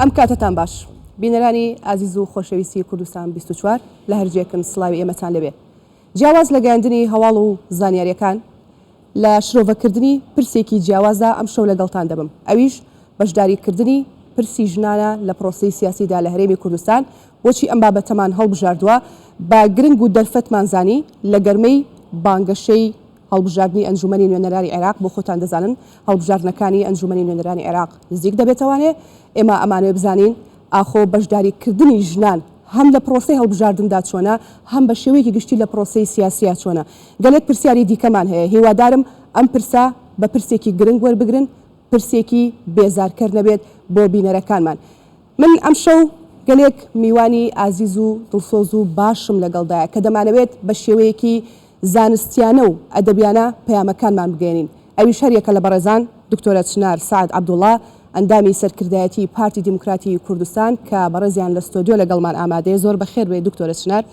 ئەم کاتەتان باش بینەرانی ئازیز و خۆشەویستی کوردستان 24 لە هەر جێکن سڵاوی ئێمەتان لەوێ جیاواز لە گەیاندنی هەواڵ و زانیاریەکان لە شرۆڤەکردنی پرسێکی جیاوازدا ئەمشەو لەگەڵتان دەبم، ئەویش بەشداریکردنی پرسی ژنانە لە پرۆسەی سیاسیدا لە هەرێمی کوردستان، بۆچی ئەم بابەتەمان هەڵبژاردووە؟ بە گرنگ و دەرفەتمان زانی لە گەرمەی بانگەشەی هەڵبژاردنی ئەنجومەنی نوێنەرانی عێراق، بۆ خۆتان دەزانن هەڵبژاردنەکانی ئەنجومەنی نوێنەرانی عێراق نزیک دەبێتەوانێ، ئێمە ئەمانەوێ بزانین ئاخۆ بەشداریکردنی ژنان هەم لە پرۆسەی هەڵبژاردندا چۆنە، هەم بە شێوەیەکی گشتی لە پرۆسەی سیاسییا چۆنە؟ گەلێک پرسیاری دیکەمان هەیە، هیوادارم ئەم پرسە بە پرسێکی گرنگ وەربگرن، پرسێکی بێزارکەر نەبێت بۆ بینەرەکانمان. من ئەمشەو گەلێک میوانی ئازیز و دڵسۆز و باشم لەگەڵدایە کە دەمانەوێت بە شێوەیەکی زانستیانە و ئەدەبیانە پەیامەکانمان بگەیەنین، ئەویش هەریەکە لە بەڕێزان دکتۆرە چنار سەعد عەبدوڵا ئەندامی سەرکردایەتی پارتی دیموکراتی کوردستان کە بەڕێزیان لە ستۆدیۆ لەگەڵمان ئامادەیە، زۆر بەخێر بێی دکتۆرە چنار.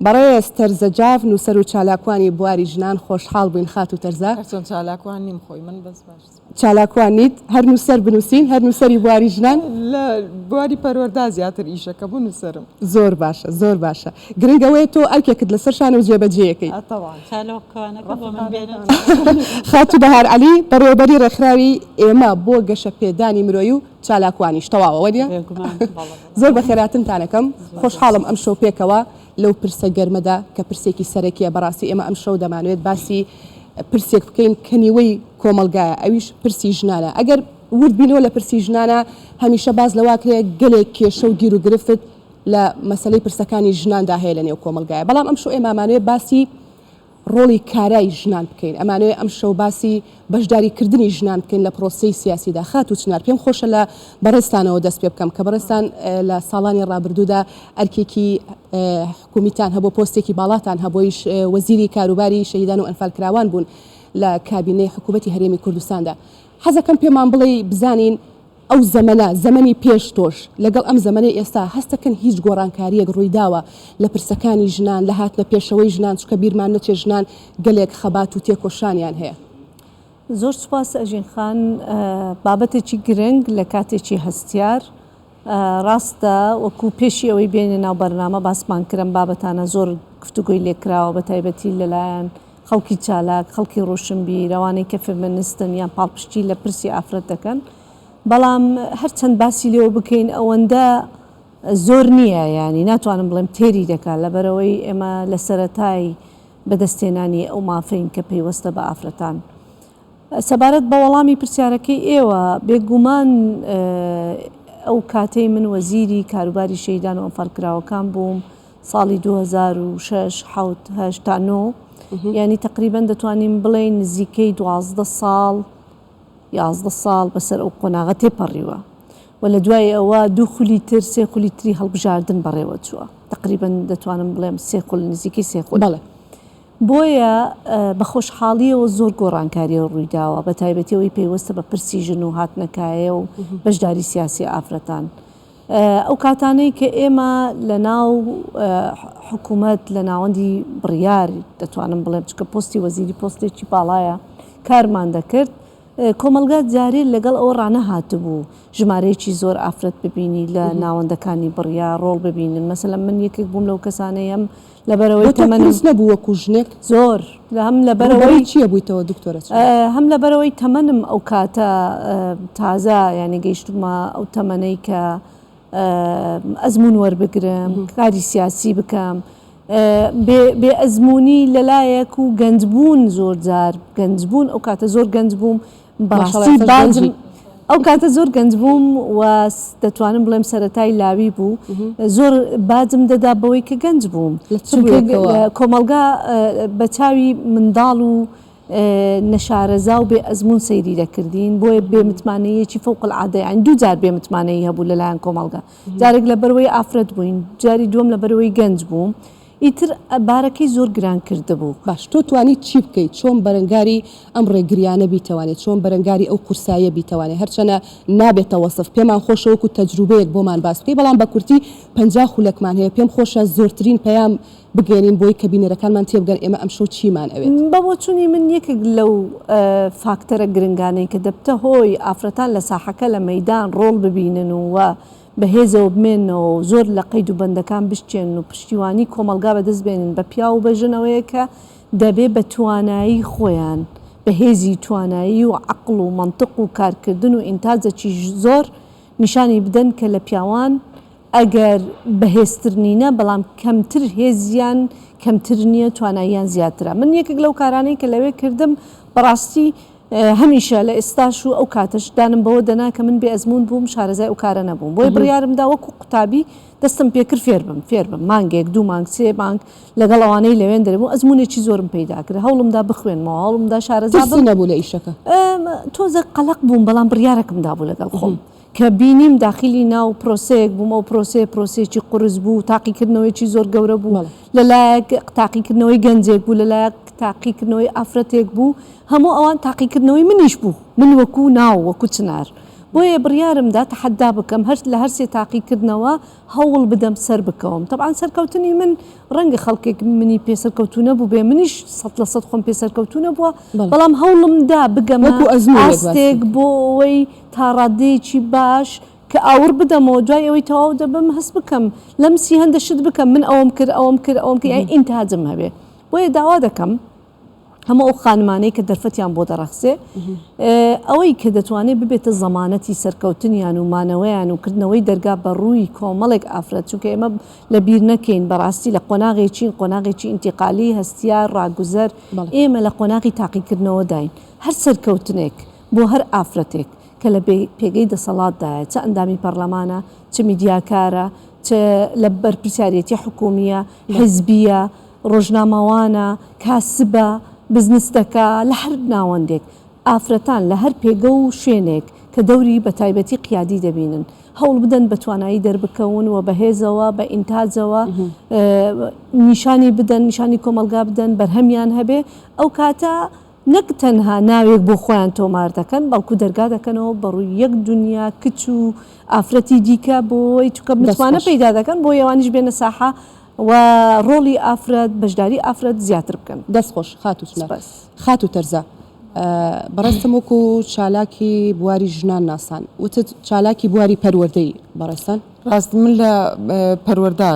بەڕێز تەرزە جاف نووسەر و چالاکوانی بواری ژنان خۆشحاڵ بووین خاتوو تەرزە. هەرچەند چالاکوان نیم خۆی من بەس باش. چالاکوان نیت هەر نووسەر بنووسین هەر نووسەری بواری ژنان؟ لە بواری پەروەردە زیاتر ئیشەکەم و نووسەرم. زۆر باشە زۆر باشە گرنگ ئەوەیە تۆ ئەرکێکت لەسەر شانە و جێبەجێیەکەی. تەبعەن. چالاکوانەکە بۆ من بێنە. خاتوو بەهار عەلی بەڕێوەبەری ڕێکخراوی ئێمە بۆ گەشەپێدانی مرۆیی و چالاکوانیش تەواوە وەنیە؟ بێگومان بەڵێ بەڵێ. زۆر بەخێراتنتان ئەکەم خۆشحاڵم ئەمشەو پێکەوە لەو پرسە گەرمەدا کە پرسێکی سەرەکیە بەڕاستی ئێمە ئەمشەو دەمانەوێت باسی پرسێک بکەین کە نیوەی کۆمەڵگایە ئەویش پرسی ژنانە ئەگەر ورد بینەوە لە پرسی ژنانە هەمیشە باس لەوە کرێ گەلێک کێشە و گیروگرفت لە مەسەلەی پرسەکانی ژناندا هەیە لە نێو کۆمەڵگایە بەڵام ئەمشەو ئێمە ئەمانەوێت باسی ڕۆڵی کارای ژنان بکەین، ئەمانەوێ ئەمشەو باسی بەشداری کردنی ژنان بکەین لە پرۆسەی سیاسیدا. خاتوو چنار پێم خۆشە لە بەڕێزتانەوە دەست پێ بکەم کە بەڕێزتان لە ساڵانی ڕابردوودا ئەرکێکی حکومیتان هەبوو، پۆستێکی باڵاتان هەبوویش وەزیری کاروباری شەهیدان و ئەنفالکراوان بوون لە کابینەی حکوومەتی هەرێمی کوردستاندا. حەزەکەم پێمان بڵێی بزانین ئەو زەمەنە، زەمەنی پێش تۆش، لەگەڵ ئەم زەمەنەی ئێستا، هەستەکەن هیچ گۆڕانکارییەک ڕوویداوە لە پرسەکانی ژنان، لە هاتنە پێشەوەی ژنان، چونکە بیرمان نەچێت ژنان گەلێک خەبات و تێکۆشانیان هەیە. زۆر سوپاس ئەژین خان، بابەتێکی گرنگ لە کاتێکی هەستیار. ڕاستە وەکو پێشی ئەوەی بێینە ناو بەرنامە باسمان کرد ئەم بابەتانە زۆر گفتوگۆی لێکراوە بەتایبەتی لەلایەن خەڵکی چالاک، خەڵکی ڕۆشنبیر، ئەوانەی کە فێمێنستن یان پاڵپشتی لە پرسی ئافرەت دەکەن، بەڵام هەرچەند باسی لێوە بکەین ئەوەندە زۆر نییە، یانی ناتوانم بڵێم تێری دەکات، لەبەرئەوەی ئێمە لە سەرەتای بەدەستهێنانی ئەو مافەین کە پەیوەستە بە ئافرەتان. سەبارەت بە وەڵامی پرسیارەکەی ئێوە، بێگومان ئەو کاتەی من وەزیری کاروباری شەهیدان و ئەنفالکراوەکان بووم ساڵی 2006، حەوت، هەشت تا نۆ، یانی تەقریبەن دەتوانین بڵێین نزیکەی 12 ساڵ، 11 ساڵ بەسەر ئەو قۆناغە تێپەڕیوە و لە دوای ئەوە دوو خولی تر، سێ خولی تری هەڵبژاردن بەڕێوە چووە. تەقریبەن دەتوانم بڵێم سێ خول، نزیکەی سێ خول. بەڵێ. بۆیە بە خۆشحاڵییەوە زۆر گۆڕانکاری ڕوویداوە، بە تایبەتی ئەوەی پەیوەستە بە پرسی ژن و هاتنەکایە و بەشداری سیاسی ئافرەتان. ئەو کاتانەی کە ئێمە لە ناو حکوومەت لە ناوەندی بڕیار دەتوانم بڵێم چونکە پۆستی وەزیری پۆستێکی باڵایە کارمان دەکرد، کۆمەڵگا جارێ لەگەڵ ئەوە ڕانەهاتبوو ژمارەیەکی زۆر ئافرەت ببینی لە ناوەندەکانی بڕیار ڕۆڵ ببینن، مەسەلەن من یەکێک بووم لەو کەسانەی هەم لەبەرئەوەی بۆ تۆ تەمەنم قورس نەبوو وەکوو ژنێک؟ زۆر، هەم لەبەرئەوەی ڕووبەڕووی چییە بوویتەوە دکتۆرە چنار؟ هەم لەبەرئەوەی تەمەنم ئەو کاتە تازە یانی گەیشتبوومە ئەو تەمەنەی کە ئەزموون وەربگرم، کاری سیاسی بکەم، بێ بێ ئەزموونی لەلایەک و گەنج بوون زۆر جار گەنج بوون ئەو کاتە زۆر گەنج بووم بەڕاستی باجم ئەو کاتە زۆر گەنج بووم و دەتوانم بڵێم سەرەتای لاوی بوو زۆر باجم دەدا بەوەی کە گەنج بووم کۆمەڵگا بە چاوی منداڵ و نەشارەزا و بێ ئەزموون سەیری دەکردین بۆیە بێ متمانەیەکی فەوق العادە یانی دوو جار بێ متمانەیی هەبوو لەلایەن کۆمەڵگا جارێک لەبەرئەوەی ئافرەت بووین جاری دووەم لەبەرئەوەی گەنج بووم ئیتر بارەکەی زۆر گران کردبوو. باش تۆ توانیت چی بکەیت چۆن بەرەنگاری ئەم ڕێگریانە بیتەوانێ چۆن بەرەنگاری ئەو قورساییە بیتەوانێ هەرچەنە نابێتە وەسف پێمان خۆشە وەکو تەجروبەیەک بۆمان باس بکەی بەڵام بە کورتی 50 خولەکمان هەیە پێم خۆشە زۆرترین پەیام بگەیەنین بۆی کە بینەرەکانمان تێبگەن ئێمە ئەمشەو چیمان ئەوێت. بە بۆچونی من یەکێک لەو فاکتەرە گرنگانەی کە دەبتە هۆی ئافرەتان لە ساحەکە لە مەیدان ڕۆڵ ببینن و. بە هێزەوە بمێننەوە و زۆر لە قەید و بەندەکان بشکێنن و پشتیوانی کۆمەڵگا بەدەست بێنن بە پیاو و بە ژن ئەوەیە کە دەبێ بە توانایی خۆیان بە هێزی توانایی و عەقڵ و مەنتق و کارکردن و ئینتاجەکی زۆر نیشانی بدەن کە لە پیاوان ئەگەر بەهێزتر نینە بەڵام کەمتر هێزیان کەمتر نییە تواناییان زیاترە من یەکێک لەو کارانەی کە لەوێ کردم بەڕاستی هەمیشە لە ئێستاش و ئەو کاتەش دانم بەوە دەنا کە من بێ ئەزموون بووم شارەزای ئەو کارە نەبووم بۆیە بڕیارم دا وەکو قوتابی دەستم پێکرد فێربم فێربم مانگێک دوو مانگ سێ مانگ لەگەڵ ئەوانەی لەوێن دەرێ بوو ئەزموونێکی زۆرم پەیدا کرد هەوڵم دا بخوێنمەوە هەوڵم دا شارەزا ترسی بم نەبوو لە ئیشەکە؟ تۆزێک قەلەق بووم بەڵام بڕیارێکم دابوو لەگەڵ خۆم کە بینیم داخیلی ناو پرۆسەیەک بووم، ئەو پرۆسەیە پرۆسەیەکی قورس بوو، تاقیکردنەوەیەکی زۆر گەورە بوو، لە لایەک تاقیکردنەوەی گەنجێک بوو، لە لایەک تاقیکردنەوەی ئافرەتێک بوو، هەموو ئەوان تاقیکردنەوەی منیش بوو، من وەکوو ناو، وەکوو چنار. بۆیە بڕیارم دا تەحەدا بکەم، هەر لە هەر سێ تاقیکردنەوە هەوڵ بدەم سەربکەوم. تەبعەن سەرکەوتنی من ڕەنگە خەڵکێک منی پێ سەرکەوتوو نەبووبێ، منیش 100% خۆم پێ سەرکەوتوو نەبووە، بەڵام هەوڵم دا بگەمە ئاستێک بۆ ئەوەی تا ڕاددەیەکی باش کە ئاوڕ بدەمەوە دوای ئەوەی تەواو دەبم هەست بکەم لەمسی هەندە شت بکەم من ئەوەم کرد ئەوەم کرد ئەوەم کرد یانی ئینتاجم هەبێ بۆیە داوا دەکەم هەموو ئەو خانمانەی کە دەرفەتیان بۆ دەڕەخسێ ئەوەی کە دەتوانێت ببێتە زەمانەتی سەرکەوتنیان و مانەوەیان و کردنەوەی دەرگا بە ڕووی کۆمەڵێک ئافرەت چونکە ئێمە لە بیر نەکەین بەڕاستی لە قۆناغێکین قۆناغێکی ئینتیقالی هەستیار ڕاگوزەر ئێمە لە قۆناغی تاقیکردنەوەداین هەر سەرکەوتنێک بۆ هەر ئافرەتێک کە لە پێگەی دەسەڵاتدایە، چ ئەندامی پەڕلەمانە، چ میدیاکارە، چ لە بەرپرسیارێتی حکوومییە، حیزبییە، ڕۆژنامەوانە، کاسبە، بزنس دەکا، لە هەر ناوەندێک، ئافرەتان لە هەر پێگە و شوێنێک کە دەوری بە تایبەتی قیادی دەبینن، هەوڵ بدەن بە توانایی دەربکەون و بە هێزەوە، بە ئینتاجەوە نیشانی بدەن، نیشانی کۆمەڵگا بدەن، بەرهەمیان هەبێ، ئەو کاتە نەک تەنها ناوێک بۆ خۆیان تۆمار دەکەن، بەڵکو دەرگا دەکەنەوە بەڕووی یەک دونیا کچ و ئافرەتی دیکە بۆی چونکە دەست متمانە خۆش. پەیدا دەکەن بۆی ئەوانیش بێنە ساحە و ڕۆڵی ئافرەت، بەشداری ئافرەت زیاتر بکەن. دەست خۆش خاتوو چنار. سپاس. خاتوو تەرزە، بەڕێزتم وەکو چالاکی بواری ژنان ناسان، وتت چالاکی بواری پەروەردەی بەڕێزتان؟ ڕاست من لە پەروەردە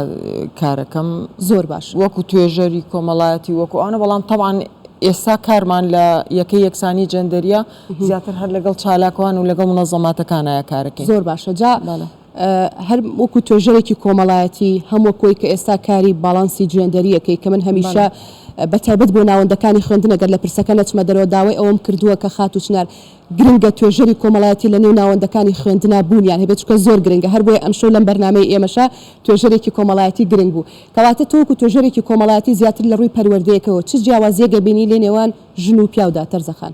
کارەکەم. زۆر باش. وەکو توێژەری کۆمەڵایەتی وەکو ئەوانە بەڵام تەبعەن ئێستا کارمان لە یەکەی یەکسانی جێندەریە زیاتر هەر لەگەڵ چالاکوان و لەگەڵ مونەزەماتەکانایە کارەکەین. زۆر باشە جا هەر وەکو توێژەرێکی کۆمەڵایەتی هەم وەکۆی کە ئێستا کاری باڵانسی جێندەری ئەکەی کە من هەمیشە بە تایبەت بۆ ناوەندەکانی خوێندن ئەگەر لە پرسەکە نەچمە دەرەوە داوای ئەوەم کردووە کە خاتوو چنار گرنگە توێژەری کۆمەڵایەتی لە نێو ناوەندەکانی خوێندنا بوونیان هەبێت چونکە زۆر گرنگە هەر بۆیە ئەمشەو لەم بەرنامەی ئێمەشا توێژەرێکی کۆمەڵایەتی گرنگ بوو کەواتە تۆ وەکو توێژەرێکی کۆمەڵایەتی زیاتر لە ڕووی پەروەردەیەکەوە چ جیاوازیەک ئەبینی لە نێوان ژن و پیاودا تەرزە خان؟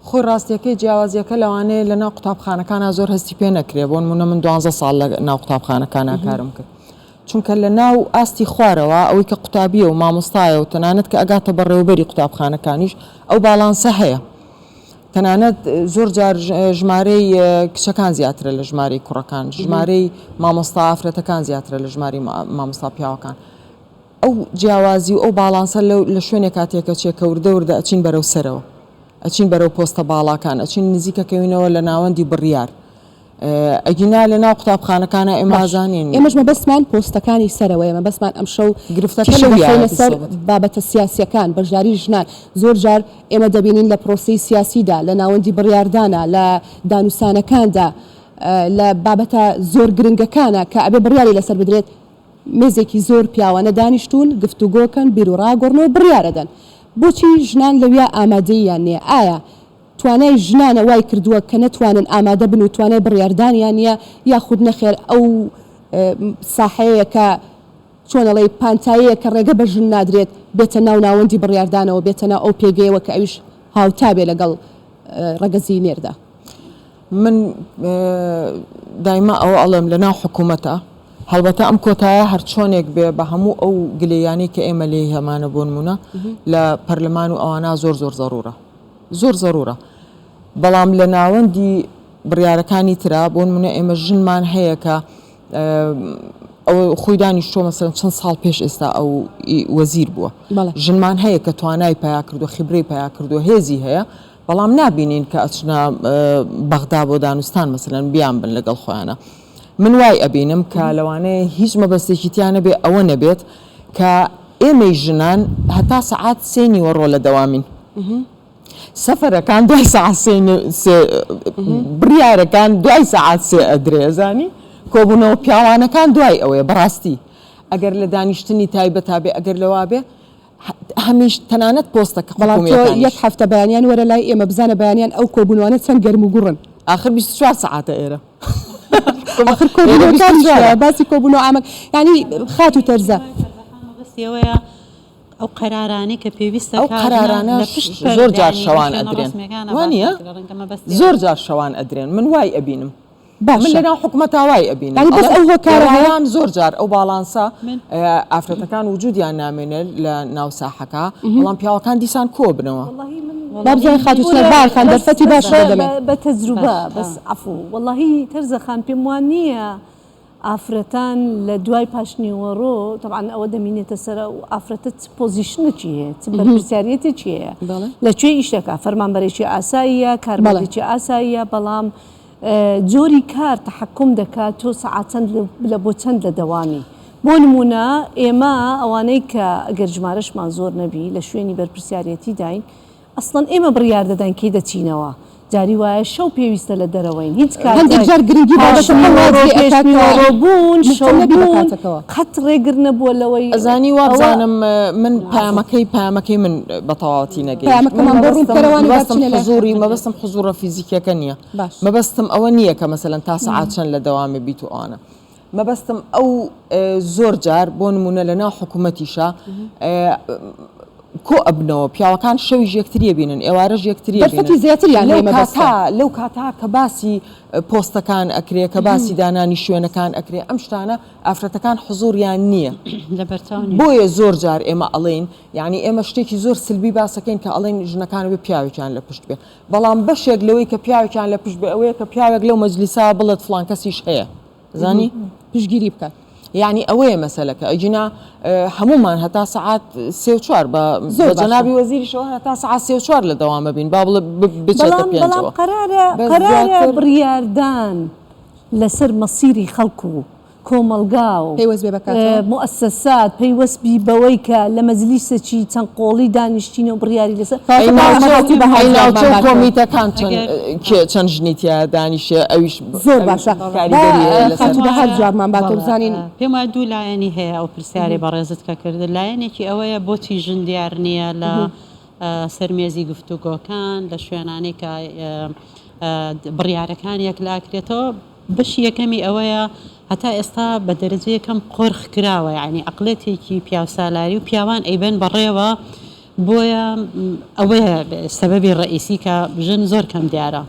خۆی ڕاستیەکەی جیاوازیەکە لەوانەیە لە ناو قوتابخانەکانا زۆر هەستی پێ نەکرێ بۆ نمونە من دوانزە ساڵ لە ناو قوتابخانەکانا کارم کرد چونکە لە ناو ئاستی خوارەوە ئەوەی کە قوتابیە و مامۆستایە و تەنانەت کە ئەگاتە بەڕێوەبەری قوتابخانەکانیش ئەو باڵانسە هەیە تەنانەت زۆر جار ژمارەی کچەکان زیاترە لە ژمارەی کوڕەکان ژمارەی مامۆستا ئافرەتەکان زیاترە لە ژمارەی مامۆستا پیاوەکان ئەو جیاوازی و ئەو باڵانسە لە شوێنێکا تێکەچێ کە وردە وردە ئەچین بەرەو سەرەوە ئەچین بەرەو پۆستە باڵاکان ئەچین نزیکەکەوینەوە لە ناوەندی بڕیار ئەگینا لە ناو قوتابخانەکانا ئێمە باش ئازانین. ئێمەش مەبەستمان پۆستەکانی سەرەوەیە، مەبەستمان ئەمشەو گرفتەکە تیشک لەویایە دەخەینە سەر بالضبط. بابەتە سیاسییەکان، بەشداری ژنان. زۆر جار ئێمە دەبینین لە پرۆسەی سیاسیدا، لە ناوەندی بڕیاردانا، لە دانوسانەکاندا، لە بابەتە زۆر گرنگەکانا کە ئەبێ بڕیاری لەسەر بدرێت، مێزێکی زۆر پیاوانە دانیشتوون، گفتوگۆکەن، بیروڕا گۆڕن و بڕیار ئەدەن. بۆچی ژنان لەویا ئامادەییان نییە؟ ئایا توانای ژنانە وای کردووە کە نەتوانن ئامادە بن و توانای بڕیاردانیان نییە، یاخود نەخێر ئەو ساحەیەیە کە چۆن ئەڵێی پانتاییە کە ڕێگە بە ژن نادرێت بێتە ناو ناوەندی بڕیاردانەوە، بێتە ناو ئەو پێگەیەوە کە ئەویش هاوتا بێ لەگەڵ ڕەگەزی نێردا. من دایما ئەوە ئەڵێم لە ناو حکوومەتە، هەڵبەتە ئەم کۆتایە هەرچۆنێک بێ بە هەموو ئەو گلەییانەی کە ئێمە لێی هەمانە بۆ نموونە لە پەرلەمان و ئەوانە زۆر زۆر زەروورە. زۆر زەرورە بەڵام لە ناوەندی بڕیارەکانی ترا بۆ نمونە ئێمە ژنمان هەیە کە ئەو خۆی دانیشتووە مەسەلەن چەند ساڵ پێش ئێستا ئەو وەزیر بووە ژنمان هەیە کە توانای پیا کردو خیبرەی پیا کردو هێزی هەیە بەڵام نابینین کە ئەچنە بەغدا بۆ دانوستان مەسەلەن بیان بن لەگەڵ خۆیانە. من وای ئەبینم کە لەوانەیە هیچ مەبەستێکی تیا نەبێ ئەوە نەبێت کە ئێمەی ژنان هەتا سەعات سێی نیوەڕۆ لە دەوامین. سەفەرەکان دوای سەعات سێ سێ بڕیارەکان دوای سەعات سێ ئەدرێ ئەزانی کۆبوونەوە پیاوانەکان دوای ئەوەیە بەڕاستی ئەگەر لە دانیشتنی تایبەتا بێ ئەگەر لەوا بێ هەمیش تەنانەت پۆستە کە بەڵام تۆ حکومیەکانیش یەک هەفتە بەیانیان وەرە لای ئێمە بزانە بەیانیان ئەو کۆبوونەوانە چەند گەرم و گوڕن. ئاخر 24 سەعاتە ئێرە. ئاخر ئێرە کۆبوونەوەکانیش 24 باسی کۆبوونەوە عامە یانی خاتوو تەرزە. مەبەستی ئەوەیە ئەو قەرارانەی کە پێویستە ئەو کە ژنان قەرارانە لە پشت زۆر پەردە جار یانی لە شەوان شوێنە ئەدرێن ڕەسمیەکانا وا باس نییە؟ ناکرێ ڕەنگە مەبەستی زۆر ئەوە جار شەوان ئەدرێن من وای ئەبینم من باشە لەناو حکومەتا وای ئەبینم یانی بەس ئەڵێم ئەو هۆکارە هەیە؟ ئێواران زۆر جار ئەو باڵانسە من ئافرەتەکان وجودیان نامێنێ لە ناو ساحەکە بەڵام پیاوەکان دیسان کۆ بنەوە. وەڵاهی من با بزانین خاتوو بورە چنار بەهار خان بەس دەرفەتی بەس باشت بە دەدەمێ. بە بە تەجروبە باش بەس عەفوو وەڵاهی تەرزە خان پێم وا نییە ئافرەتان لە دوای پاشنیوەڕۆ تەبعەن ئەوە دەمینێتە سەر ئەو ئافرەتە چ پۆزیشنێکی هەیە چ بەرپرسیاریەتێکی هەیە لە کوێ ئیش دەکا فەرمانبەرێکی ئاساییە کارمەندێکی ئاساییە بەڵام جۆری کار تەحەکوم دەکات تۆ سەعات چەند لە بۆ چەند لە دەوامی بۆ نمونە ئێمە ئەوانەی کە ئەگەر ژمارەشمان زۆر نەبی لە شوێنی بەرپرسیارەتیداین ئەسڵەن ئێمە بڕیار دەدەین کەی دەچینەوە، جاری وایە شەو پێویستە لە دەرەوەین، هیچ هەندێک کاتێک جار گرنگی بابەتەکە پاشنیوەڕۆ، وات لێ ئەکات کە پێشنیوەڕۆ بوون، مهتەم شەو نەبی بە بوون، کاتەکەوە. قەت ڕێگر نەبووە لەوەی ئەزانی ئەوە وابزانم من پەیامەکەی پەیامەکەی من بە تەواوەتی نەگەیشت من پەیامەکەمان بۆ ڕوون مەبەستم بکەرەوە با مەبەستم بچینە لای حزووری خاتوو. مەبەستم حزوورە فیزیکیەکە نییە باش. مەبەستم ئەوە نییە کە مەسەلەن تا سەعات چەند لە دەوامێ بیت و ئەوانە مەبەستم ئەو زۆر جار بۆ نموونە لە ناو حکوومەتیشا کۆ ئەبنەوە پیاوەکان شەویش یەکتری ئەبینن ئێوارەش یەکتری ئەبینن دەرفەتی زیاتریان لەو هەیە مەبەستە. کاتە لەو کاتە کە باسی پۆستەکان ئەکرێ کە باسی دانانی شوێنەکان ئەکرێ ئەم شتانە ئافرەتەکان حزوریان نییە لەبەرچاو نییە. بۆیە زۆر جار ئێمە ئەڵێین یانی ئێمە شتێکی زۆر سلبی باسەکەین کە ئەڵێین ژنەکان ئەبێ پیاوێکیان لە پشت بێ بەڵام بەشێک لەوەی کە پیاوێکیان لە پشت بێ ئەوەیە کە پیاوێک لەو مەجلیسە بڵێت فڵان کەسیش هەیە زانی پشتگیری بکات. یانی ئەوەیە مەسەلەکە ئەگینا هەموومان هەتا سەعات سێ و چوار بە زۆر باشە. جەنابی وەزیریشەوە هەتا سەعات سێ و چوار لە دەوامە بین با بڵێ بچێتە بەڵام بەڵام پێنجەوە قەرارە بەس قەرارە زیاتر بڕیاردان لەسەر مەسیری خەڵک و کۆمەڵگا و پەیوەست بێ بە کاتەوە؟ موئەسەسات پەیوەست بی بەوەی کە لە مەجلیسەکی چەند قۆڵی دانیشتینە و بڕیاری لەسەر ئەی کەواتە با ناوچە خاتوو بەهار ئەی جوابمان ناوچە و باتەوە. کۆمیتەکان چەند ئەگەر کێ چەند ژنی تیا دانیشێ ئەویش زۆر ئەویش باشە با کاریگەری هەیە لەسەر خاتوو پێم بەهار وایە جوابمان باتەوە بەڵێ بزانین. پێم وایە دوو لایەنی هەیە ئەو پرسیارەی بەڕێزت کە کردت لایەنێکی ئەوەیە بۆچی ژن دیار نییە لە سەر مێزی گفتوگۆکان لە شوێنانەی کە بڕیارەکان یەکلاکرێتەوە بەشی یەکەمی ئەوەیە هەتا ئێستا بە دەرەجە یەکەم قۆرخ کراوە یانی عەقڵێتێکی پیاوسالاری و پیاوان ئەیبەن بەڕێوە بۆیە ئەوەیە سەبەبی ڕەئیسی کە ژن زۆر کەم دیارە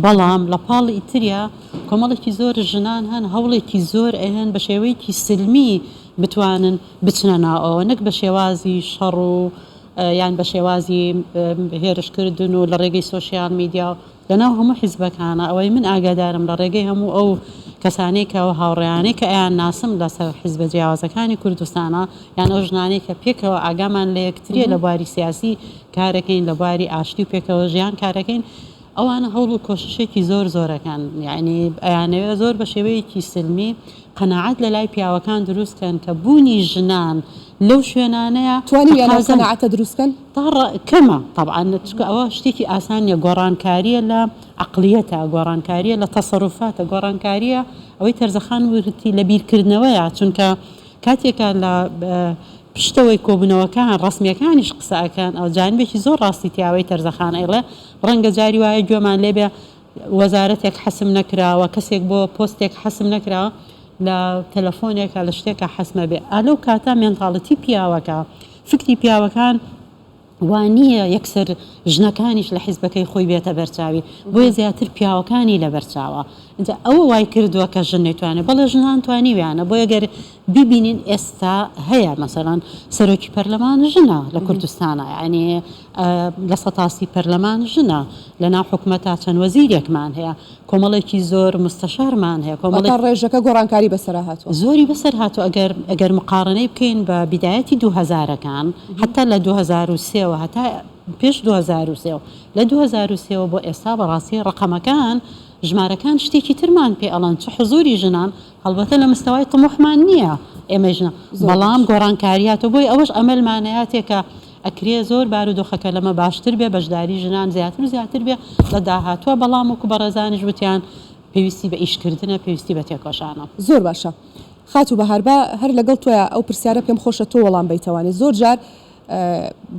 بەڵام لە پاڵ ئیتریا کۆمەڵێکی زۆر ژنان هەن هەوڵێکی زۆر ئەیەن بە شێوەیەکی سلمی بتوانن بچنە ناوەوە نەک بە شێوازی شەڕ و یان بە شێوازی هێرشکردن و لە ڕێگەی سۆشیال میدیا و لەناو هەموو حیزبەکانا ئەوەی من ئاگادارم لە ڕێگەی هەموو ئەو کەسانەی کە ئەو هاوڕێیانەی کە ئەیان ناسم لەسەر حیزبە جیاوازەکانی کوردستانا یان ئەو ژنانەی کە پێکەوە ئاگامان لە یەکتریە لە بواری سیاسی کارەکەین لە بواری ئاشتی و پێکەوە ژیان کارەکەین ئەوانە هەوڵ و کۆششێکی زۆر زۆرەکەن یانی ئەیانەوێ زۆر بە شێوەیەکی سلمی قەناعەت لە لای پیاوەکان دروست کەن کە بوونی ژنان لەو شوێنانەیە توانیویانە ئەو تەقازەن قەناعەتە دروست کەن؟ تا ڕا کەمە تەبعەن چونکە ئەوە شتێکی ئاسان نیە گۆڕانکاریە لە عەقڵیەتە گۆڕانکاریە لە تەسەروفاتە گۆڕانکاریە ئەوەی تەرزەخان وتی لە بیرکردنەوەیە چونکە کاتێکە لە پشتەوەی کۆبوونەوەکان ڕەسمیەکانیش قسە ئەکەن ئەو جانبێکی زۆر ڕاستی تیاوەی تەرزەخان ئەیڵێ ڕەنگە جاری وایە گوێمان لێبێ وەزارەتێک حەسم نەکراوە کەسێک بۆ پۆستێک حەسم نەکراوە لە تەلەفۆنێکا لە شتێکا حەسمە بێ ئا لەو کاتە مێنتاڵیتی پیاوەکە فکری پیاوەکان وا نییە یەکسەر ژنەکانیش لە حیزبەکەی خۆی بێتە بەرچاوی بۆیە زیاتر پیاوەکانی لەبەرچاوە ئینجا ئەوە وای کردووە کە ژن نەیتوانێت بەڵێ ژنان توانیویانە بۆیە گەر بیبینین ئێستا هەیە مەسەلەن سەرۆکی پەرلەمان ژنە لە کوردستانە یعنی 30% پەرلەمان ژنە لەناو حکومەتا چەند وەزیرێکمان هەیە کۆمەڵێکی زۆر مستەشارمان هەیە کۆمەڵێک واتە ڕێژەکە گۆڕانکاری بەسەرا هاتووە. زۆری بەسەر هاتووە ئەگەر ئەگەر مقاڕەنەی بکەین بە بیدایەتی دوو هەزارەکان حەتا لە 2003 وە هەتا. پێش 2003 و لە 2003 وە بۆ ئێستا بەڕاستی ڕەقەمەکان ژمارەکان شتێکی ترمان پێ ئەڵێن چ حزوری ژنان هەڵبەتە لە مستەوای تموحمان نییە ئێمەی ژنان بەڵام گۆڕانکاری هاتووە بۆیە ئەوەش ئەمەلمانەیاتێ کە ئەکرێ زۆر بارودۆخەکە لەمە باشتر بێ بەشداری ژنان زیاتر و زیاتر بێ لە داهاتووە بەڵام وەکو بەڕێزانیش وتیان پێویستی بە ئیشکردنە پێویستی بە تێکۆشانە. زۆر باشە خاتوو بەهار با هەر لەگەڵ تۆیا ئەو پرسیارە پێم خۆشە تۆ وەڵام بەیتەوانێ زۆر جار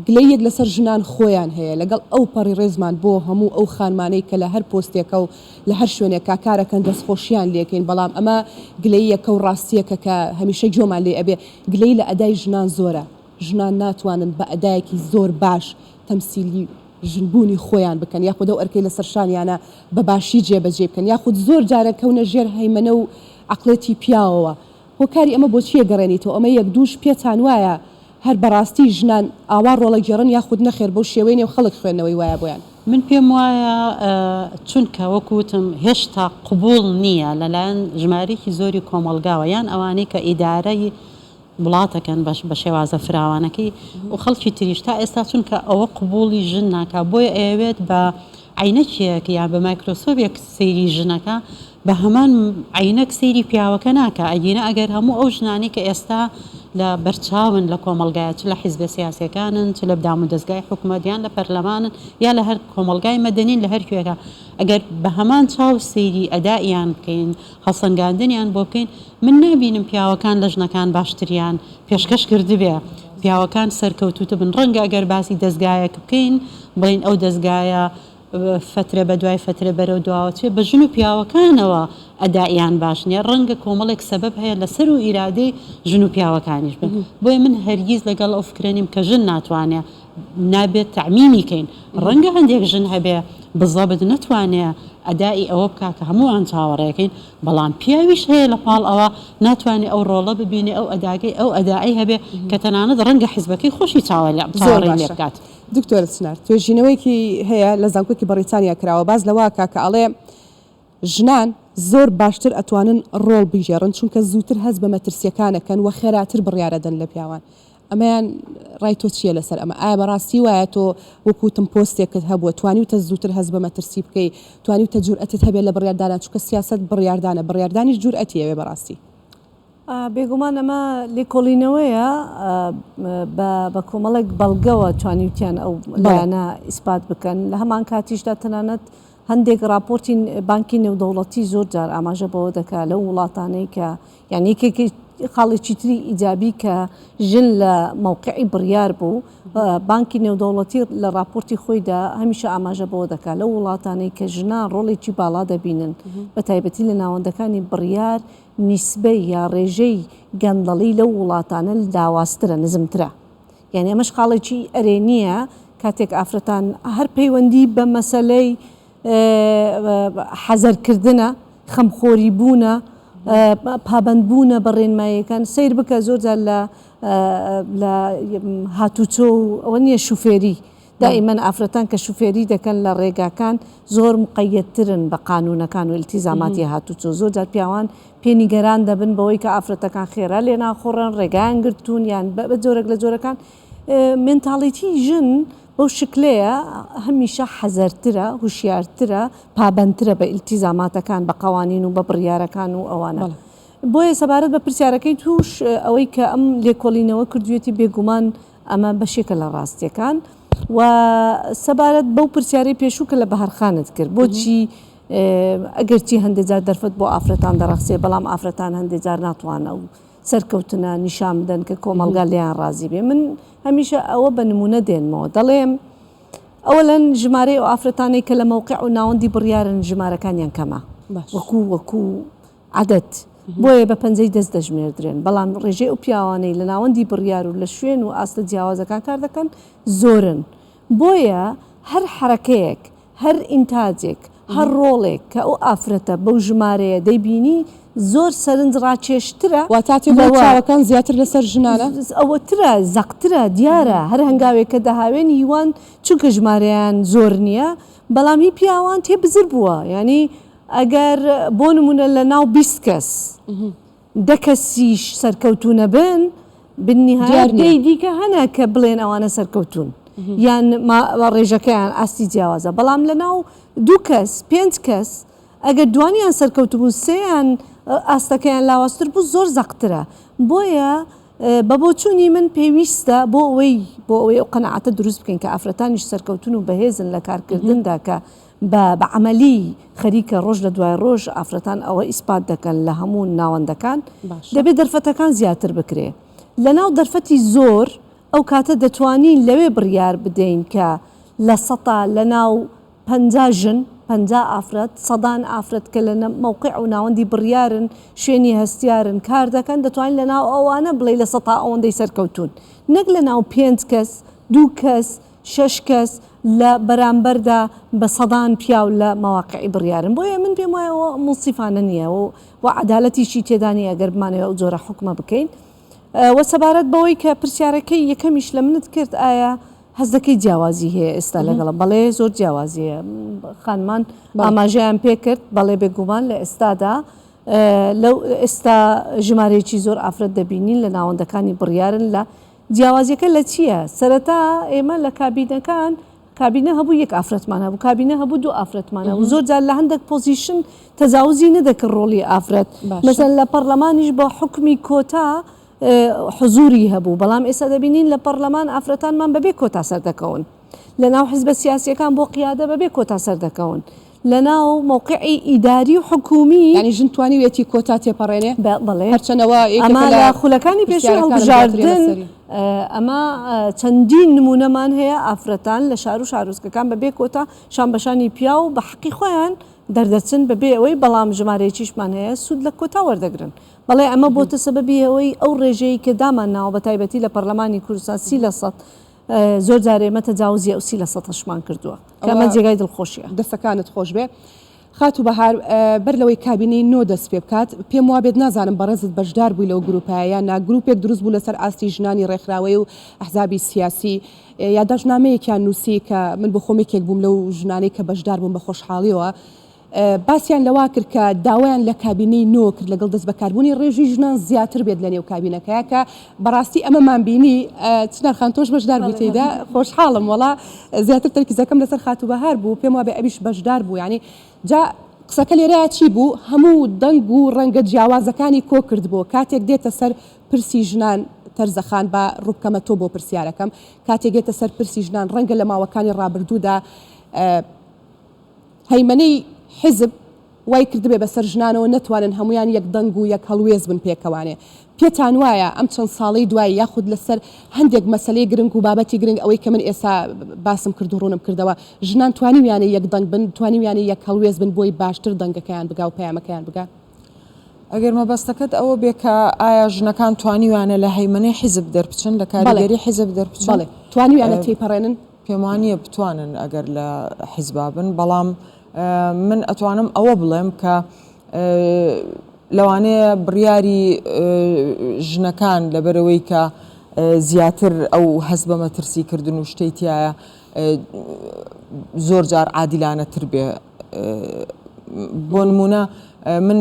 گلەییەک لەسەر ژنان خۆیان هەیە لەگەڵ ئەو پەڕی ڕێزمان بۆ هەموو ئەو خانمانەی کە لە هەر پۆستێکە و لە هەر شوێنێکا کارەکەن دەستخۆشیان لێکەین بەڵام ئەمە گلەییەکە و ڕاستیەکە کە هەمیشە گۆمان لێ ئەبێ گلەیی لە ئەدای ژنان زۆرە ژنان ناتوانن بە ئەدایەکی زۆر باش تەمسیلی ژنبوونی خۆیان بکەن یاخود ئەو ئەرکەی لەسەر شانیانە بە باشی جێبەجێی بکەن یاخود زۆر جارە کەونە ژێر هەیمەنە و عەقڵێتی پیاوەوە هۆکاری ئەمە بۆ چییە گەڕێنیتەوە ئەمە یەک دووش پێتان وایە هەر بەڕاستی ژنان ئاوا ڕۆڵەگێڕن یاخود نەخێر بەو شێوەی نێو خەڵک خوێندنەوەی وایە بۆیان؟ من پێم وایە چونکە وەکو وتم هێشتا قبوڵ نییە لەلایەن ژمارەیەکی زۆری کۆمەڵگاوە یان ئەوانەی کە ئیدارەی وڵاتەکەن بە شێوازە فراوانەکەی و خەڵکی تریش تا ئێستا چونکە ئەوە قبوڵی ژن ناکا بۆیە ئەیەوێت بە عەینەکێک یان بە مایکرۆسۆفێک سەیری ژنەکە بە هەمان عەینەک سەیری پیاوەکە ناکا ئەگینا ئەگەر هەموو ئەو ژنانەی کە ئێستا لە بەرچاون لە کۆمەڵگایە چ لە حیزبە سیاسیەکانن چ لە دامودەزگای حکومەت یان لە پەرلەمانن یا لە هەر کۆمەڵگای مەدەنین لە هەر کوێکە ئەگەر بە هەمان چاو سەیری ئەدائیان بکەین هەڵسەنگاندنیان بۆ بکەین من نابینم پیاوەکان لە ژنەکان باشتریان پێشکەش کردبێ پیاوەکان سەرکەوتووتبن ڕەنگە ئەگەر باسی دەزگایەک بکەین بڵێین ئەو دەزگایە فەترە بە دوای فەترە بەرەو دواوە چێ بە ژن و پیاوەکانەوە ئەدائیان باش نیە ڕەنگە کۆمەڵێک سەبەب هەیە لە سەروو ئیرادەی ژن و پیاوەکانیش بن بۆیە من هەرگیز لەگەڵ ئەو فکرە نیم کە ژن ناتوانێ نابێت تەعمیمی کەین ڕەنگە هەندێک ژن هەبێ بزەبت نەتوانێ ئەدائی ئەوە بکا کە هەمووان چاوەڕێکەین بەڵام پیاویش هەیە لە پاڵ ئەوە ناتوانێ ئەو ڕۆڵە ببینێ ئەو ئەداگەی ئەو ئەدائەی هەبێ کە تەنانەت ڕەنگە حیزبەکەی خۆشی زۆر چاوەڕێی لێ باشە بکات. دکتۆر چنار توێژینەوەیەکی هەیە لە زانکۆکی بەڕیتانیا کراوە باس لەوە ئەکا کە ئەڵێ ژنان زۆر باشتر ئەتوانن ڕۆڵ بگێڕن چونکە زووتر هەست بە مەترسیەکان ئەکەن وە خێراتر بڕیار ئەدەن لە پیاوان ئەمەیان ڕای تۆ چیە لەسەر ئەمە ئایا بەڕاستی وایە تۆ وەکو وتم پۆستێکت هەبووە توانیوتە زووتر هەست بە مەترسی بکەی توانیوتە جورئەتت هەبێت لە بڕیاردانان چونکە سیاسەت بڕیاردانە بڕیاردانیش جورئەتی ئەوێ بەڕاستی. بێگومان ئەمە لێکۆڵینەوەیە بە کۆمەڵێک بەڵگەوە توانیوتیان ئەو لایەنە ئیسپات بکەن لە هەمان کاتیشدا تەنانەت هەندێک راپۆرتی بانکی نێودەوڵەتی زۆر جار ئاماژە بەوە دەکات لەو وڵاتانەی کە یان یەکێکی خاڵێکی تری ئیجابی کە ژن لە مەوقعی بڕیار بوو بانکی نێودەوڵەتی لە راپۆرتی خۆیدا هەمیشە ئاماژە بەوە دەکات لەو وڵاتانەی کە ژنان ڕۆڵێکی باڵا دەبینن بە تایبەتی لە ناوەندەکانی بڕیار نیسبەی یا ڕێژەی گەندەڵی لەو وڵاتانە لاوازترە، نزمترە. یانی ئەمەش خاڵێکی ئەرێنییە کاتێک ئافرەتان هەر پەیوەندی بە مەسەلەی حەزەرکردنە، خەمخۆری بوونە، پابەندبوونە بە ڕێنماییەکان. سەیر بکە زۆر جار لە لە هاتوچۆ و ئەوە نییە شوفێری دائیمەن ئافرەتان کە شوفێری دەکەن لە ڕێگاکان زۆر مقەیەدترن بە قانونەکان و ئیلتیزاماتی هاتوچۆ، زۆر جار پیاوان پێ نیگەران دەبن بەوەی کە ئافرەتەکان خێرا لێ ناخوڕن، ڕێگایان گرتوون یان بە جۆرێک لە جۆرەکان مێنتاڵیتی ژن بەو شکلەیە هەمیشە حەزەرترە، هوشیارترە، پابەندترە بە ئیلتیزاماتەکان، بە قەوانین و بە بڕیارەکان و ئەوانە. بۆیە سەبارەت بە پرسیارەکەی توش ئەوەی کە ئەم لێکۆڵینەوە کردویەتی بێگومان ئەمە بەشێکە لە ڕاستیەکان و سەبارەت بەو پرسیارەی پێشوو کە لە بەهارخانت کرد بۆچی ئەگەرچی هەندێک جار دەرفەت بۆ ئافرەتان دەڕەخسێ بەڵام ئافرەتان هەندێک جار ناتوانن ئەو سەرکەوتنە نیشان بدەن کە کۆمەڵگا لێیان ڕازی بێ من هەمیشە ئەوە بە نمونە دێنمەوە دەڵێم ئەوەلەن ژمارەی ئەو ئافرەتانەی کە لە مەوقع و ناوەندی بڕیارن ژمارەکانیان کەمە وەکو وەکو عەدەد، بۆیە بە پەنجەی دەست دەژمێردرێن، بەڵام ڕێژەی ئەو پیاوانەی لە ناوەندی بڕیار و لە شوێن و ئاستە جیاوازەکان کار دەکەن زۆرن، بۆیە هەر حەرەکەیەک، هەر ئینتاجێک، هەر ڕۆڵێک کە ئەو ئافرەتە بەو ژمارەیە دەیبینی زۆر سەرنج ڕاکێشترە واتا تێبگەی لەوە. چاوەکان زیاتر لەسەر ژنانە؟ ئەوەترە، زەقترە، دیارە هەر هەنگاوێک کە دەهاوێن هیوان چونکە ژمارەیان زۆر نییە، بەڵام هی پیاوان تێ بزر بووە، یانی ئەگەر بۆ نمونە لە ناو 20 کەس دە کەسیش سەرکەوتوو نەبن بالنهایە دیار نییە. دەی دیکە هەنە کە بڵێن ئەوانە سەرکەوتوون. یان ڕێژەکەیان ئاستی جیاوازە بەڵام لە ناو دوو کەس پێنج کەس ئەگەر دوانیان سەرکەوتبوون سێیان ئاستەکەیان لاوازتر بوو زۆر زەقترە بۆیە بە بۆچوونی من پێویستە بۆ ئەوەی بۆ ئەوەی ئەو قەناعەتە دروست بکەین کە ئافرەتانیش سەرکەوتون و بەهێزن لە کارکردندا کە بە بە عەمەلی خەریکە ڕۆژ لە دوای ڕۆژ ئافرەتان ئەوە ئیسپات دەکەن لە هەموو ناوەندەکان دەبێ دەرفەتەکان زیاتر بکرێ لە ناو دەرفەتی زۆر ئەو کاتە دەتوانین لەوێ بڕیار بدەین کە لە سەتا لە ناو 50 ژن، 50 ئافرەت، سەدان ئافرەت کە لە مەوقع و ناوەندی بڕیارن، شوێنی هەستیارن، کار دەکەن، دەتوانین لە ناو ئەوانە بڵێی لە سەتا ئەوەندەی سەرکەوتوون. نەک لە ناو پێنج کەس، دوو کەس، شەش کەس لە بەرامبەردا بە سەدان پیاو لە مەواقعی بڕیارن. بۆیە من پێم وایە ئەوە مونسیفانە نییە و عەدالەتیشی تێدا نییە گەر بمانەوێ ئەو جۆرە حوکمە بکەین. وە سەبارەت بەوەی کە پرسیارەکەی یەکەمیش لە منت کرد ئایا هەست دەکەی جیاوازی هەیە ئێستا لەگەڵم؟ بەڵێ زۆر جیاوازی هەیە. خانمان ئاماژەیان پێ کرد، بەڵێ بێگومان لە ئێستادا لەو ئێستا ژمارەیەکی زۆر ئافرەت دەبینین لە ناوەندەکانی بڕیارن لە جیاوازیەکە لە چییە؟ سەرەتا ئێمە لە کابینەکان کابینە هەبوو یەک ئافرەتمان هەبوو کابینە هەبوو دوو ئافرەتمان هەبوو زۆر جار لە هەندێک position تەجاوزی نەدەکرد ڕۆڵی ئافرەت مەسەن لە پەرلەمانیش بە حوکمی کۆتا حزوری هەبوو بەڵام ئێستا دەبینین لە پەرلەمان ئافرەتانمان بەبێ کۆتا سەردەکەون لە ناو حزبە سیاسیەکان بۆ قیادە بەبێ کۆتا سەردەکەون لە ناو مەوقعی ئیداری و حکوومی. یانی ژن توانیویەتی کۆتا تێپەڕێنێ؟ بەڵێ. هەرچەند ئەوە یەکێکە ئەمە لە لە خولەکانی پێشووی پرسیارەکانم زیاتر هەڵبژاردن لەسەری. ئەمە چەندین نموونەمان هەیە ئافرەتان لە شار و شارۆچکەکان بە بێ کۆتا شان بە شانی پیاو بە حەقی خۆیان دەردەچن بە بێ ئەوەی بەڵام ژمارەیەکیشمان هەیە سوود لە کۆتا وەردەگرن. بەڵێ ئەمە بۆتە سەبەبی ئەوەی ئەو ڕێژەی کە دامان ناوە بە تایبەتی لە پەرلەمانی کوردستان 30% زۆر جار ئێمە تەجاوزی ئەو 30 لە سەتەشمان کردووە کە ئەمە جێگای دڵخۆشیە. دەستەکانت خۆش بێ خاتوو بەهار بەر لەوەی کابینەی نۆ دەست پێ بکات پێم وابێت نازانم بەڕێزت بەشدار بووی لەو گروپە یان نا گروپێک دروست بوو لەسەر ئاستی ژنانی ڕێکخراوەی و ئەحزابی سیاسی یاداشتنامەیەکیان نووسی کە من بۆ خۆم یەکێک بووم لەو ژنانەی کە بەشدار بووم بە خۆشحاڵیەوە باسیان لەوە کرد کە داوایان لە کابینەی نۆ کرد لەگەڵ دەستبەکاربوونی ڕێژەی ژنان زیاتر بێت لە نێو کابینەکەیا کە بەڕاستی ئەمەمان بینی چنار خان تۆش بەشدار بووی تێیدا خۆشحاڵم وەڵا زیاتر تەرکیزەکەم لەسەر خاتوو بەهار بوو پێم وابێ ئەویش بەشدار بوو یانی جا قسەکە لێرەیا چی بوو هەموو دەنگ و ڕەنگە جیاوازەکانی کۆ کردبوو کاتێک دێتە سەر پرسی ژنان تەرزەخان با ڕووبکەمە تۆ بۆ پرسیارەکەم کاتێک دێتە سەر پرسی ژنان ڕەنگە لە ماوەکانی ڕابردوودا هەیمەنەی حیزب وای کردبێ بەسەر ژنانەوە نەتوانن هەموویان یەک دەنگ و یەک هەڵوێست بن پێکەوانێ. پێتان وایە ئەم چەند ساڵەی دوایی یاخود لەسەر هەندێک مەسەلەی گرنگ و بابەتی گرنگ ئەوەی کە من ئێستا باسم کرد و ڕوونم کردەوە ژنان توانیویانە یەک دەنگ بن توانیویانە یەک هەڵوێست بن بۆی باشتر دەنگەکەیان بگا و پەیامەکەیان بگا؟ ئەگەر مەبەستەکەت ئەوە بێ کە ئایا ژنەکان توانیویانە لە هەیمەنەی حیزب دەربچن، لە کاریگەری حیزب دەربچن؟ بەڵێ توانیویانە تێیپەڕێنن. پێم وانییە بتوانن ئەگەر لە حیزبا بن، بەڵام من ئەتوانم ئەوە بڵێم کە لەوانەیە بڕیاری ژنەکان لەبەرئەوەی کە زیاتر ئەو هەست بە مەترسی کردن و شتەی تایە زۆر جار عادیلانەتر بێ بۆ نمونە من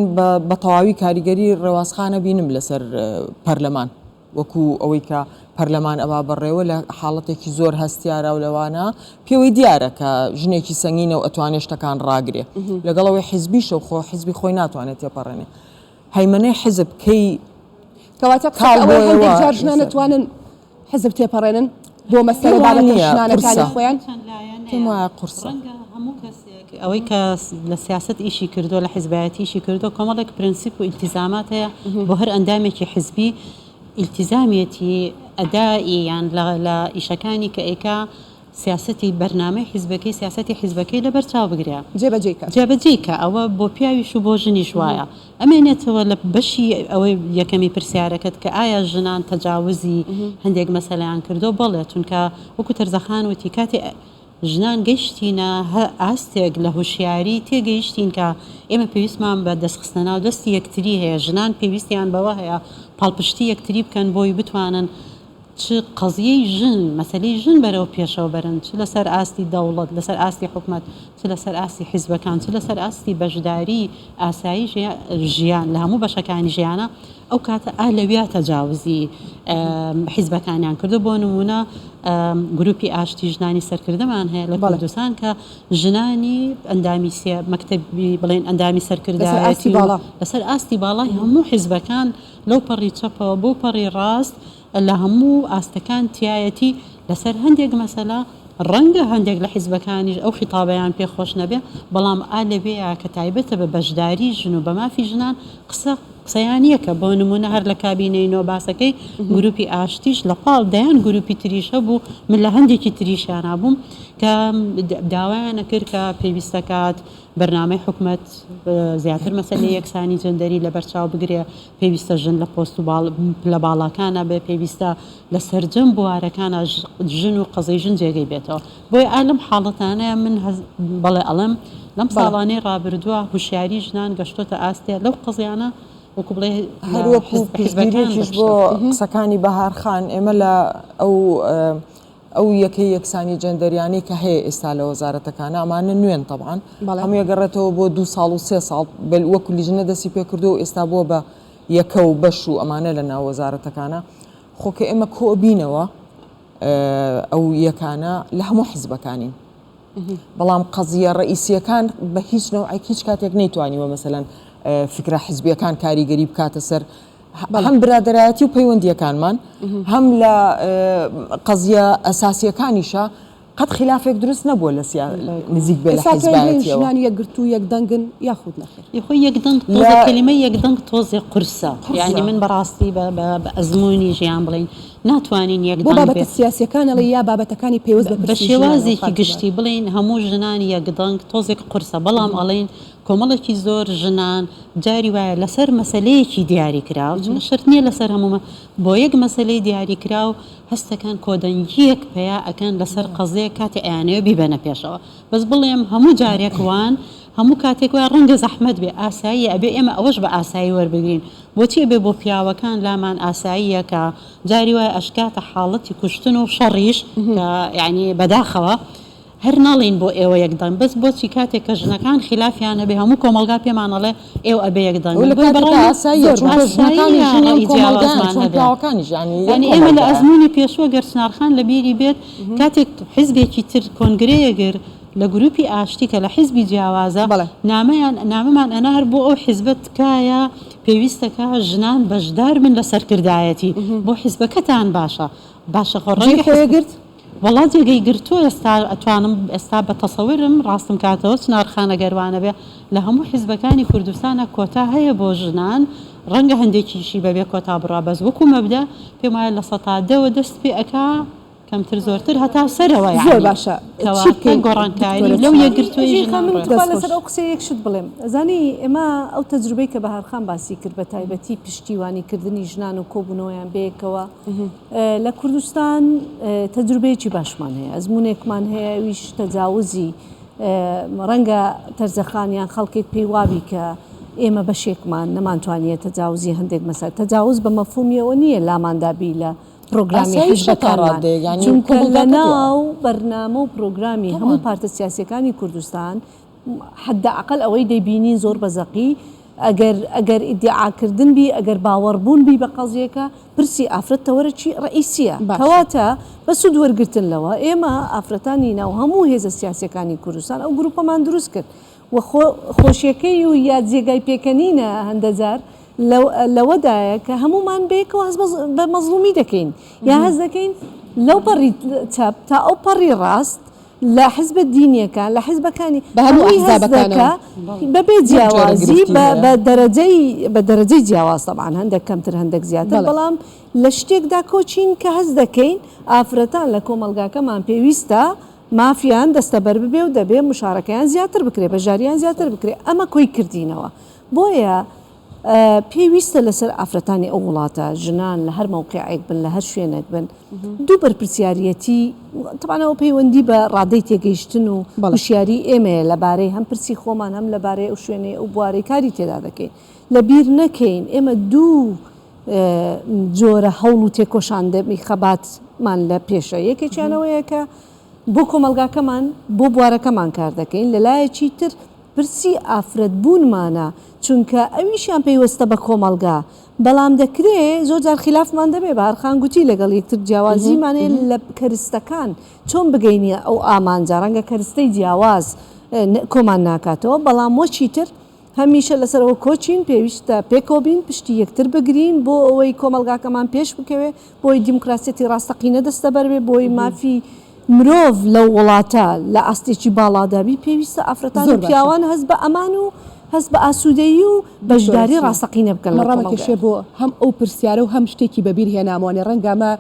بە تەواوی کاریگەری ڕێوازخانە بینم لەسەر پەرلەمان. وەکو ئەوەی کە پەرلەمان ئەبا بەڕێوە لە حاڵەتێکی زۆر هەستیارا و لەوانە پێوەی دیارە کە ژنێکی سەنگینە و ئەتوانێ شتەکان ڕاگرێ لەگەڵ ئەوەی حیزبیشە و خۆ حیزبی خۆی ناتوانێت تێپەڕێنێ هەیمەنەی حیزب کەی کەواتە قسەکە کاڵ ئەوەیە هەندێک بۆیەوە جار ژنان لەسەر ئەتوانن حیزب تێپەڕێنن بۆ مەسەلە پێم وا بابەتە نییە ژنانەکانی قورسە خۆیان چەند لایەنەیە پێم وایە قورسە. ڕەنگە هەموو کەسێک ئەوەی کە لە سیاسەت ئیشی کردووە لە حیزبایەتی ئیشی کردووە کۆمەڵێک پرەنسیپ و ئیلتیزامات هەیە بۆ هەر ئەندامێکی حیزبی ئیلتیزامیەتی ئەدائی یان لە لە ئیشەکانی کە ئەیکا سیاسەتی بەرنامەی حیزبەکەی سیاسەتی حیزبەکەی لەبەر چاو بگرێ جێبەجێی کە. جێبەجێی کە ئەوە بۆ پیاویش و بۆ ژنیش وایە ئەمێنێتەوە لە بەشی ئەوەی یەکەمی پرسیارەکەت کە ئایا ژنان تەجاوزی هەندێک مەسەلەیان کردووە بەڵێ چونکە وەکو تەرزەخان وتی کاتێ ژنان گەیشتینە ئاستێک لە هۆشیاری تێگەیشتین کە ئێمە پێویستمان بە دەستخستنە ناو دەستی یەکتری هەیە، ژنان پێویستیان بەوە هەیە پاڵپشتی یەکتری بکەن بۆی بتوانن. چ قەزیەی ژن، مەسەلەی ژن بەرەو پێشەوە بەرن، چ لەسەر ئاستی دەوڵەت، لەسەر ئاستی حکومەت، چ لەسەر ئاستی حیزبەکان، چ لەسەر ئاستی بەشداری ئاسایی ژیان لە هەموو بەشەکانی ژیانا، ئەو کاتە ئا لەویا تەجاوزی حیزبەکانیان کردو بۆ نموونە گروپی ئاشتی ژنانی سەرکردەمان هەیە لە کوردستان کە ژنانی ئەندامی سێ مەکتەبی بڵێن ئەندامی سەرکردایەتی لەسەر ئاستی باڵای هەموو حیزبەکان لەو پەڕی چەپەوە بۆ پەڕی ڕاست لە هەموو ئاستەکان تیایەتی، لەسەر هەندێک مەسەلە ڕەنگە هەندێک لە حیزبەکانیش ئەو خیتابەیان پێ خۆش نەبێ، بەڵام ئا لەوێیا کە تایبەتە بە بەشداری ژن و بە مافی ژنان قسە قسەیان یەکە، بۆ نموونە هەر لە کابینەی نۆ باسەکەی گرووپی ئاشتیش لە پاڵ دەیان گرووپی تریش هەبوو، من لە هەندێکی تریشیانا بووم کە داوایان ئەکرد کە پێویستە کات بەرنامەی حکومەت زیاتر مەسەلەی یەکسانی جێندەری لەبەرچاو بگرێ، پێویستە ژن لە پۆست و پلە باڵاکانا بێ، پێویستە لە سەرجەم بوارەکانا ژن و قەزەی ژن جێگەی بێتەوە. بۆیە ئا لەم حاڵەتانەیا من بەڵێ ئەڵێم لەم ساڵانەی ڕابردووە هوشیاری ژنان گەشتۆتە ئاستێ لەو قەزیانە وەکو بڵێ هەر وەکو پشتگیریەکیش بۆ قسەکانی بەهار خان ئێمە لە ئەو ئەو یەکەی یەکسانی جێندەریانەی کە هەیە ئێستا لە وەزارەتەکانە ئەمانە نوێن تەبعەن هەمووی ئەگەڕێتەوە بۆ دوو ساڵ و سێ ساڵ بەل وەکو لیژنە دەستی پێکردووە و ئێستا بووە بە یەکە و بەش و ئەمانە لە ناو وەزارەتەکانە خۆ کە ئێمە کۆبینەوە ئەو یەکانە لە هەموو حزبەکانین بەڵام قەزیە ڕئیسیەکان بە هیچ نەوعێک هیچ کاتێک نەیتوانیوە مەسەلەن فکرە حزبیەکان کاریگەری بکاتە سەر هەم برادەرایەتی و پەیوەندییەکانمان هەم لە قەزیە ئەساسیەکانیشا قەت خیلافێک دروست نەبووە لە سیا نزیک بێ لە حیزبایەتیەوە. ژنان یەکگرتوو یەک دەنگن یاخود نەخێر؟ یخۆ یەک دەنگ تۆزێ کەلیمەی یەک دەنگ تۆزێ قورسە یانی من بەڕاستی بە ئەزموونی ژیان بڵێین ناتوانین یەک دەنگ بێ. بۆ بابەتە سیاسیەکان ئەڵێی یا بابەتەکانی پەیوەست بە پرسی ژنان؟ بە شێوازێکی گشتی بڵێین هەموو ژنان یەک دەنگ تۆزێک قورسە بەڵام ئەڵێین کۆمەڵێکی زۆر ژنان جاری وایە لەسەر مەسەلەیەکی دیاریکراو، چونکە شەرت نییە لەسەر هەموو، بۆ یەک مەسەلەی دیاریکراو هەستەکەن کۆدەنگییەک پەیا ئەکەن لەسەر قەزیەک کاتێ ئەیانەوێ بیبەنە پێشەوە. بەس بڵێم هەموو جارێک وان، هەموو کاتێک وایە ڕەنگە زەحمەت بێ، ئاساییە، ئەبێ ئێمە ئەوەش بە ئاسایی وەربگرین. بۆچی ئەبێ بۆ پیاوەکان لامان ئاساییە کە جاری وایە ئەشگاتە حاڵەتی کوشتن و شەڕیش کە یانی بەداخەوە، هەر ناڵێین بۆ ئێوە یەک دەنگ بەس بۆچی کاتێک کە ژنەکان خیلافیان هەبێ هەموو کۆمەڵگا پێمان ئەڵێ ئێوە ئەبێ یەک دەنگ بن بۆیە بەڕای من زۆر ئاساییە ڕەئی جیاوازمان هەبێ یانی ئێمە لە ئەزموونی پێشوو گەر چنار خان لە بیری بێت کاتێک حیزبێکی تر کۆنگرەیەک گر لە گروپی ئاشتی کە لە حیزبی جیاوازە نامەیان نامەمان ئەنارد بۆ ئەو حیزبە تکایە پێویستە کە ژنان بەشدار بن لە سەرکردایەتی بۆ حیزبەکەتان باشە باشە خۆ ڕەنگە حیزب وەڵا جێگەی گرتووە ئێستا ئەتوانم ئێستا بە تەسەورم ڕاستم کاتەوە چنار خان ئەگەر وانەبێ لە هەموو حیزبەکانی کوردستانا کۆتا هەیە بۆ ژنان ڕەنگە هەندێکیشی بەبێ کۆتا بڕا بەس وەکو مەبدە پێم وایە لە سەتا دەوە دەست پێ ئەکا کەمتر زۆرتر هەتا سەرەوە زۆر یانی باشە چی کەواتە بکەین گۆڕانکاری دکتۆرە لەو چنار؟ یەکگرتوویی ئەژین خان ژنان من ڕۆیە. تخوا دەست لەسەر خۆش. ئەو قسەیە یەک شت بڵێم ئەزانی ئێمە ئەو تەجروبەی کە بەهار خان باسی کرد بە تایبەتی پشتیوانی کردنی ژنان و کۆبوونەوەیان بەیەکەوە لە کوردستان تەجروبەیەکی باشمان هەیە، ئەزموونێکمان هەیە ئەویش تەجاوزی ڕەنگە تەرزەخان یان خەڵکێک پێی وابی کە ئێمە بەشێکمان نەمانتوانیە تەجاوزی هەندێک مەسەل تەجاوز بە مەفهومی ئەوە نییە لاماندا بی لە پرۆگرامی حیزبەکانمان چونکە لە ناو بەرنامە و پرۆگرامی هەموو پارتە سیاسیەکانی کوردستان حەدەئەقەل ئەوەی دەیبینین زۆر بە زەقی ئەگەر ئەگەر ئیدیعاکردن بی ئەگەر باوەڕبوون بی بە قەزیەکە پرسی ئافرەت تەوەرەکی ڕەئیسیە باشە. کەواتە بە سوود وەرگرتن لەوە ئێمە ئافرەتانی ناو هەموو هێزە سیاسیەکانی کوردستان ئەو گروپەمان دروست کرد و خۆ خۆشیەکەی و یا جێگای پێکەنینە هەندەجار لە لەوەدایە کە هەموومان بەیەکەوە هەست بە مەزڵومی دەکەین یا هەست دەکەین لەو پەڕی چەپ تا ئەو پەڕی ڕاست لە حزبە دینیەکان، لە حزبەکانی بە هەموو هەمووی هەست ئەحزابەکانەوە. دەکا بەبێ یەک جۆرە جیاوازی گرفتی بە هەیە. بە دەرەجەی بە دەرەجەی جیاواز تەبعەن هەندەک کەمتر هەندەک زیاتر بەڵێ. بەڵام لە شتێکدا کۆچین کە هەست دەکەین ئافرەتان لە کۆمەڵگاکەمان پێویستە مافیان دەستەبەر ببێ و دەبێ مشارەکەیان زیاتر بکرێ بەشداریان زیاتر بکرێ ئەمە کۆی کردینەوە بۆیە پێویستە لەسەر ئافرەتانی ئەو وڵاتە، ژنان لە هەر مەوقیعێک بن، لە هەر شوێنێک بن، دوو بەرپرسیاریەتی، تەبعەن ئەوە پەیوەندی بە ڕادەی تێگەیشتن و هوشیاریی ئێمەیە لەبارەی هەم پرسی خۆمان، هەم لەبارەی ئەو شوێنەی ئەو بوارەی کاری تێدا دەکەین. لە بیر نەکەین ئێمە دوو. جۆرە هەوڵ و تێکۆشان دەبی خەباتمان لە پێشە یەکێکیان ئەوەیە کە بۆ کۆمەڵگاکەمان بۆ بوارەکەمان کار دەکەین لەلایەکی تر پرسی ئافرەت بوونمانە چونکە ئەویشیان پەیوەستە بە کۆمەڵگا بەڵام دەکرێ زۆر جار خیلافمان دەبێ بەهار خان گوتی لەگەڵ یەکتر جیاوازیمان هەیە لە کەرستەکان چۆن بگەینە ئەو ئامانجە ڕەنگە کەرستەی جیاواز کۆمان ناکاتەوە بەڵام وەکی تر هەمیشە لەسەر ئەوە کۆچین، پێویستە پێکەوە بین، پشتی یەکتر بگرین بۆ ئەوەی کۆمەڵگاکەمان پێش بکەوێ، بۆ ئەوەی دیموکراسیەتی ڕاستەقینە دەستەبەر بێ، بۆ ئەوەی مافی مرۆڤ لەو وڵاتە لە ئاستێکی باڵادا بی، پێویستە ئافرەتان و زۆر باشە. پیاوان هەست بە ئەمان و هەست بە ئاسوودەیی و دکتۆرە بەشداری چیا ڕاستەقینە بکەن ئەمە لەو ڕامەکێشێ کۆمەڵگایە. بۆ هەم ئەو پرسیارە و هەم شتێکی بە بیر هێنامەوانێ ڕەنگە ئەمە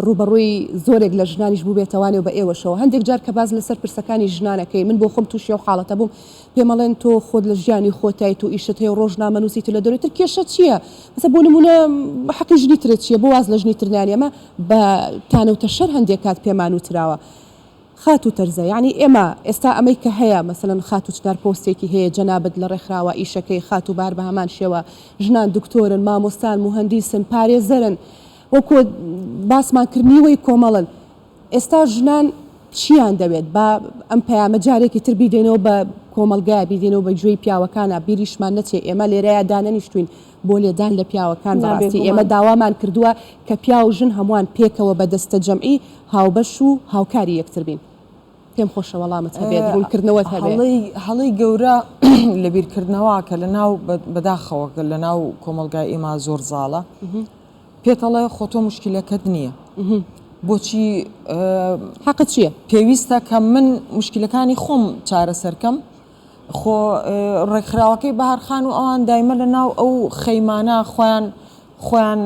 ڕووبەڕووی زۆرێک لە ژنانیش بووبێتەوانێ و بە ئێوەشەوە هەندێک جار کە باس لەسەر پرسەکانی ژنان ئەکەی من بۆ خۆم تووشی ئەو حاڵەتە بووم پێمەڵێن تۆ خۆت لە ژیانی خۆتایت و ئیشت هەیە و ڕۆژنامەنووسیت و لە دەرەوەی تر کێشە چییە؟ مەسەلەن بۆ نموونە حەقی ژنی ترت چییە؟ بۆ واز لە ژنی تر نایەنی؟ ئەمە بە تانە و تەشەر هەندێک کات پێمان وتراوە. خاتوو تەرزە یەعنی ئێمە ئێستا ئەمەی کە هەیە مەسەلەن خاتوو چنار پۆستێکی هەیە جەنابت لە ڕێکخراوە ئیشەکەی خاتوو بار بە هەمان شێوە ژنان دکتۆرن مامۆستان موهەندیسن پارێزەرن وەکۆ باسمان کرد نیوەی کۆمەڵن ئێستا ژنان چیان دەوێت با ئەم پەیامە جارێکی تر بیدەینەوە بە کۆمەڵگا بیدەینەوە بە گوێی پیاوەکانا بیریشمان نەچێ ئێمە لێرەیا دانەنیشتوین بۆ لێدان لە پیاوەکان نا بەڕاستی ئێمە بێگومان. داوامان کردووە کە پیاو و ژن هەمووان پێکەوە بە دەستەجەمعی هاوبەش و هاوکاری یەکتر بین پێم خۆشە وەڵامت هەبێت ڕوونکردنەوەت هەبێ. هەڵەی هەڵەی گەورە لە بیرکردنەوە کە لە ناو بەداخەوە لە ناو کۆمەڵگای ئێمە زۆر زاڵە پێت ئەڵێ خۆ تۆ موشکیلەکەت نییە بۆچی حەقت چییە؟ پێویستە کە من موشکیلەکانی خۆم چارەسەرکەم خۆ ڕێکخراوەکەی بەهارخان و ئەوان دایمە لە ناو ئەو خەیمانە خۆیان خۆیان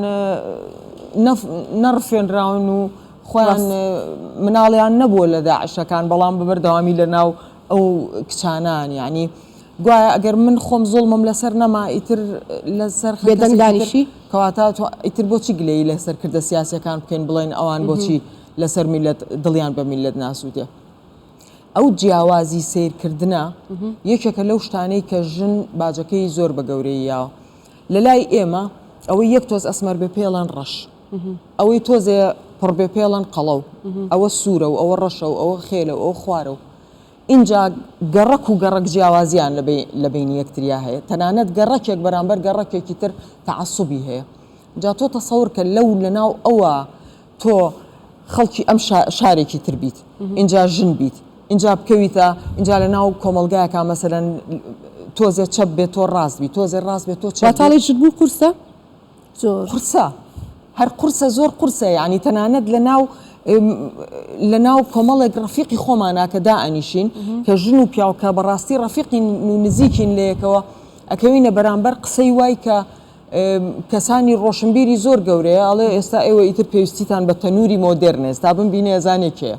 نەڕفێنراون و خۆیان مناڵیان نەبووە لە داعشەکان بەڵام بە بەردەوامی لە ناو ئەو کچانان یعنی گوایە ئەگەر من خۆم زوڵمم لەسەر نەما ئیتر لەسەر بێدەنگ کەسێکی تر دانیشی؟ کەواتە تۆ ئیتر بۆچی گلەیی لەسەر کردە سیاسیەکان بکەین بڵێین ئەوان بۆچی لەسەر میللەت دڵیان بە میللەت ناسووتێ؟ ئەو جیاوازی سەیرکردنە یەکێکە لەو شتانەی کە ژن باجەکەی زۆر بە گەورەیی یاوە. لە لای ئێمە ئەوەی یەک تۆز ئەسمەر بێ پێڵێن ڕەش، ئەوەی تۆزێ پڕ بێ پێڵێن قەڵەو، ئەوە سوورە و ئەوە ڕەشە و ئەوە خێلە و ئەوە خوارە و ئینجا گەڕەک و گەڕەک جیاوازیان لە بەینی یەکتریا هەیە، تەنانەت گەڕەکێک بەرامبەر گەڕەکێکی تر تەعەسوبی هەیە. جا تۆ تەسەور کە لەو لەناو ئەوە تۆ خەڵکی ئەم شارێکی تر بیت، ئینجا ژن بیت، ئینجا بکەویتە ئینجا لەناو کۆمەڵگایەکا مەسەلەن تۆزێ چەپ بێ تۆ ڕاست بی، تۆزێ ڕاست بێ تۆ چەپ واتە بی. ئەڵێی ژن بوون قورسە؟ زۆر. قورسە هەر قورسە زۆر قورسە یانی تەنانەت لە ناو لە ناو کۆمەڵێک ڕەفیقی خۆمانا کە دائەنیشین کە ژن و پیاو کە بەڕاستی ڕەفیقین و نزیکین لە یەکەوە ئەکەوینە بەرامبەر قسەی وای کە کەسانی ڕۆشنبیری زۆر گەورەیە ئەڵێ ئێستا ئێوە ئیتر پێویستیتان بە تەنوری مۆدێرنە ئێستا بمبینێ ئەزانێ کێیە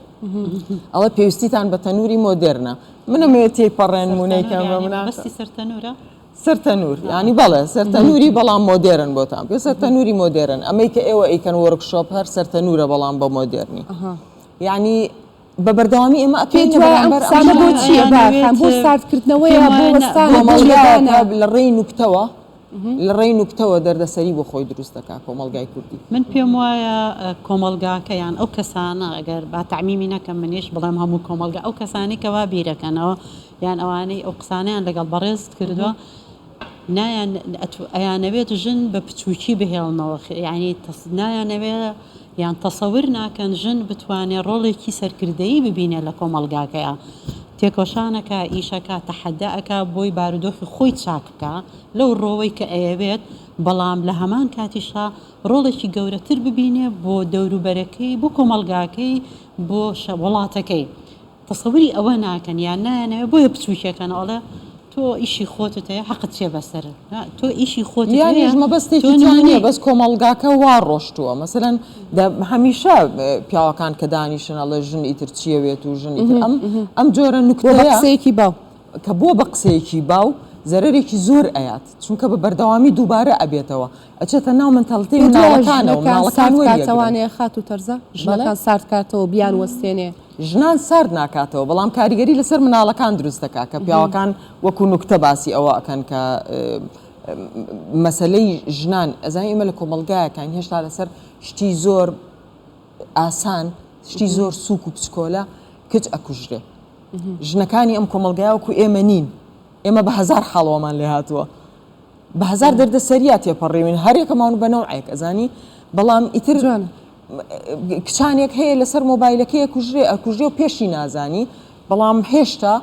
ئەڵێ پێویستیتان بە تەنوری مۆدێرنە منم تێی پەڕێن مونەیکەم بە منە بەستی سەر تەنورە سەر تەنوور یانی بەڵێ سەر تەنووری بەڵام مۆدێرن بۆتان پێ سەر تەنووری مۆدێرن ئەمەی کە ئێوە ئەیکەن وۆرکشۆپ هەر سەر تەنوورە بەڵام بە مۆدێرنی یانی بە بەردەوامی ئێمە پێت ئەکەینە وایە ئەم بەرامبەر ئەم قسانە بۆ شتانە. چییە باخان بۆ ئەیانەوێت ساردکردنەوەیە پێم بۆ وایە نا وەستانە بۆ کۆمەڵگایەکە لێدانە لە ڕێی نوکتەوە لە ڕێی نوکتەوە دەردەسەری بۆ خۆی دروست دەکا کۆمەڵگای کوردی. من پێم وایە کۆمەڵگاکە یان ئەو کەسانە ئەگەر با تەعمیمی نەکەم منیش بڵێم هەموو کۆمەڵگا ئەو کەسانەی کە وا بیرەکەنەوە یان ئەوانەی ئەو قسانەیان لەگەڵ بەڕێزت کردووە نایان ئەیانەوێت ژن بە بچووکی بهێڵنەوە یعنی نایانەوێت یان تەسەور ناکەن ژن بتوانێت ڕۆڵێکی سەرکردەیی ببینێت لە کۆمەڵگاکەیا تێکۆشانەکە ئیشەکە تەحەدا ئەکا بۆی بارودۆخی خۆی چاک بکا لەو ڕۆوەی کە ئەیەوێت بەڵام لە هەمان کاتیشا ڕۆڵێکی گەورەتر ببینێ بۆ دەوروبەرەکەی بۆ کۆمەڵگاکەی بۆ وڵاتەکەی تەسەوری ئەوە ناکەن یان نایانەوێ بۆیە بچوکیەکەن ئەڵێ تۆ ئیشی خۆتت هەیە حەقت چیە بەسەر تۆ ئیشی خۆتت هەیە یانیش تۆ مەبەستێکی تیا نییە نمونەی. بەس کۆمەڵگاکە وا ڕۆشتووە مەسەلەن دە هەمیشە پیاوەکان کە دانیشن ئەڵێ ژن ئیتر چیەوێت و ژن ئیتر ئەم ئەم جۆرە بۆ بە نوکتەیە قسەیەکی باو. کە بووە بە قسەیەکی باو زەرەرێکی زۆر ئەیات چونکە بە بەردەوامی دووبارە ئەبێتەوە ئەچێتە ناو منتاڵیتەی پێت وایە مناڵەکانەوە ژنەکان مناڵەکان سارد وەریەگرن. کاتەوانێ خاتوو تەرزە؟ بەڵێ؟ ژنەکان سارد کاتەوە بیان وەستێنێ؟ ژنان سارد ناکاتەوە، بەڵام کاریگەری لەسەر مناڵەکان دروست دەکات، کە پیاوەکان وەکو نوکتە باسی ئەوە ئەکەن کە مەسەلەی ژنان ئەزانی ئێمە لە کۆمەڵگایەکاین هێشتا لەسەر شتی زۆر ئاسان شتی زۆر سوک و بچکۆلە کچ ئەکوژرێ ژنەکانی ئەم کۆمەڵگایە وەکو ئێمە نین ئێمە بە هەزار حاڵەوەمان لێ هاتووە بە هەزار دەردەسەریا تێپەڕیوین هەرێکەمان بە نەوعێک ئەزانی بەڵام ئیتر کچانێک هەیە لەسەر مۆبایلەکەی ئەکوژرێ ئەکوژرێ و پێشی نازانی بەڵام هێشتا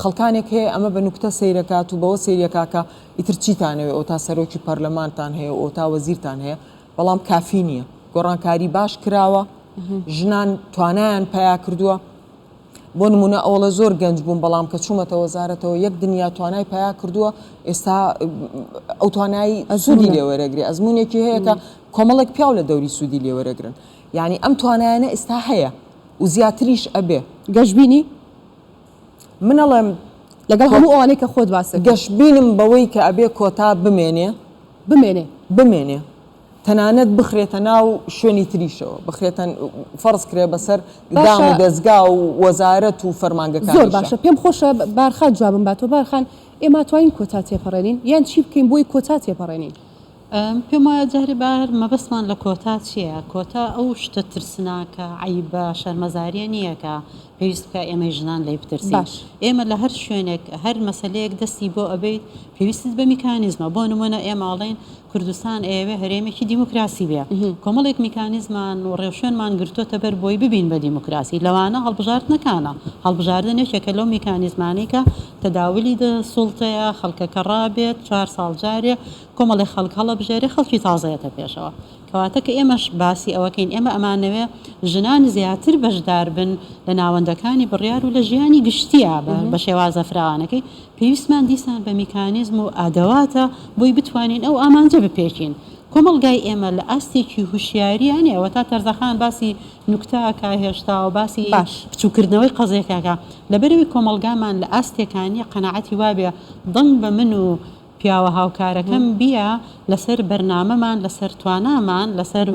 خەڵکانێک هەیە ئەمە بە نوکتە سەیرەکات و بەوە سەیرەکا کە ئیتر چیتانەوێ ئۆتا سەرۆکی پەرلەمانتان هەیە و ئۆتا وەزیرتان هەیە بەڵام کافی نییە گۆڕانکاری باش کراوە ژنان توانایان پیا کردووە بۆ نمونە ئەوڵە زۆر گەنج بووم بەڵام کە چوومەتە وەزارەتەوە یەک دنیا توانای پیا کردووە ئێستا ئەو توانایی سوودی لێوەرەگرێ ئەزمونێکی هەیە کە کۆمەڵێک پیاو لە دەوری سوودی لێوەرەگرن یعنی ئەم توانایانە ئێستا هەیە و زیاتریش ئەبێ. گەشبینی؟ من ئەڵێم لەگەڵ هەموو ئەوانەی کە خۆت باست کرد. گەشبینم بەوەی کە ئەبێ کۆتا بمێنێ. بمێنێ. بمێنێ. تەنانەت بخرێتە ناو شوێنی تریشەوە، بخرێتە فەرز کرێ بەسەر دام و باشە. دەزگا و وەزارەت و زۆر فەرمانگەکانیشا. باشە پێم خۆشە بارخان جوابم باتەوە، بارخان ئێمە ئەتوانین کۆتا تێپەڕێنین یان چی بکەین بۆی کۆتا تێپەڕێنین؟ پێم وایە جارێ بار مەبەستمان لە کۆتا چییە؟ کۆتا ئەو شتە ترسناکە، عەیبە، شەرمەزارییە نییە کە پێویست بکا ئێمەی ژنان لێی بترسین. باش. ئێمە لە هەر شوێنێک، هەر مەسەلەیەک دەستی بۆ ئەبەیت، پێویستت بە میکانیزمە. بۆ نموونە ئێمە ئەڵێین کوردستان ئەیەوێ هەرێمێکی دیموکراسی بێ. کۆمەڵێک میکانیزمان و ڕێوشوێنمان گرتۆتە بەر بۆی ببین بە دیموکراسی. لەوانە هەڵبژاردنەکانە. هەڵبژاردن یەکێکە لەو میکانیزمانەی کە تەداولی دە سوڵتەیە، خەڵکەکە ڕابێت، چوار ساڵ جارێ کۆمەڵێ خەڵک هەڵەبژێرێ، خەڵکی تازە یەتە پێشەوە. کەواتە کە ئێمەش باسی ئەوەکەین ئێمە ئەمانەوێ ژنان زیاتر بەشدار بن لە ناوەندەکانی بڕیار و لە ژیانی گشتییا بە شێوازە فراوانەکەی، پێویستمان دیسان بە میکانیزم و ئادەواتە بۆی بتوانین ئەو ئامانجە بپێکین. کۆمەڵگای ئێمە لە ئاستێکی هوشیارییا نییە، وەتا تەرزەخان باسی نوکتە ئەکا هێشتا و باسی باش. بچووکردنەوەی قەزیەکە ئەکا، لەبەرئەوەی کۆمەڵگامان لە ئاستێکا نییە قەناعەتی وابێ دەنگ بە من و پیاوە هاوکارەکەم بیە لەسەر بەرنامەمان لەسەر توانامان لەسەر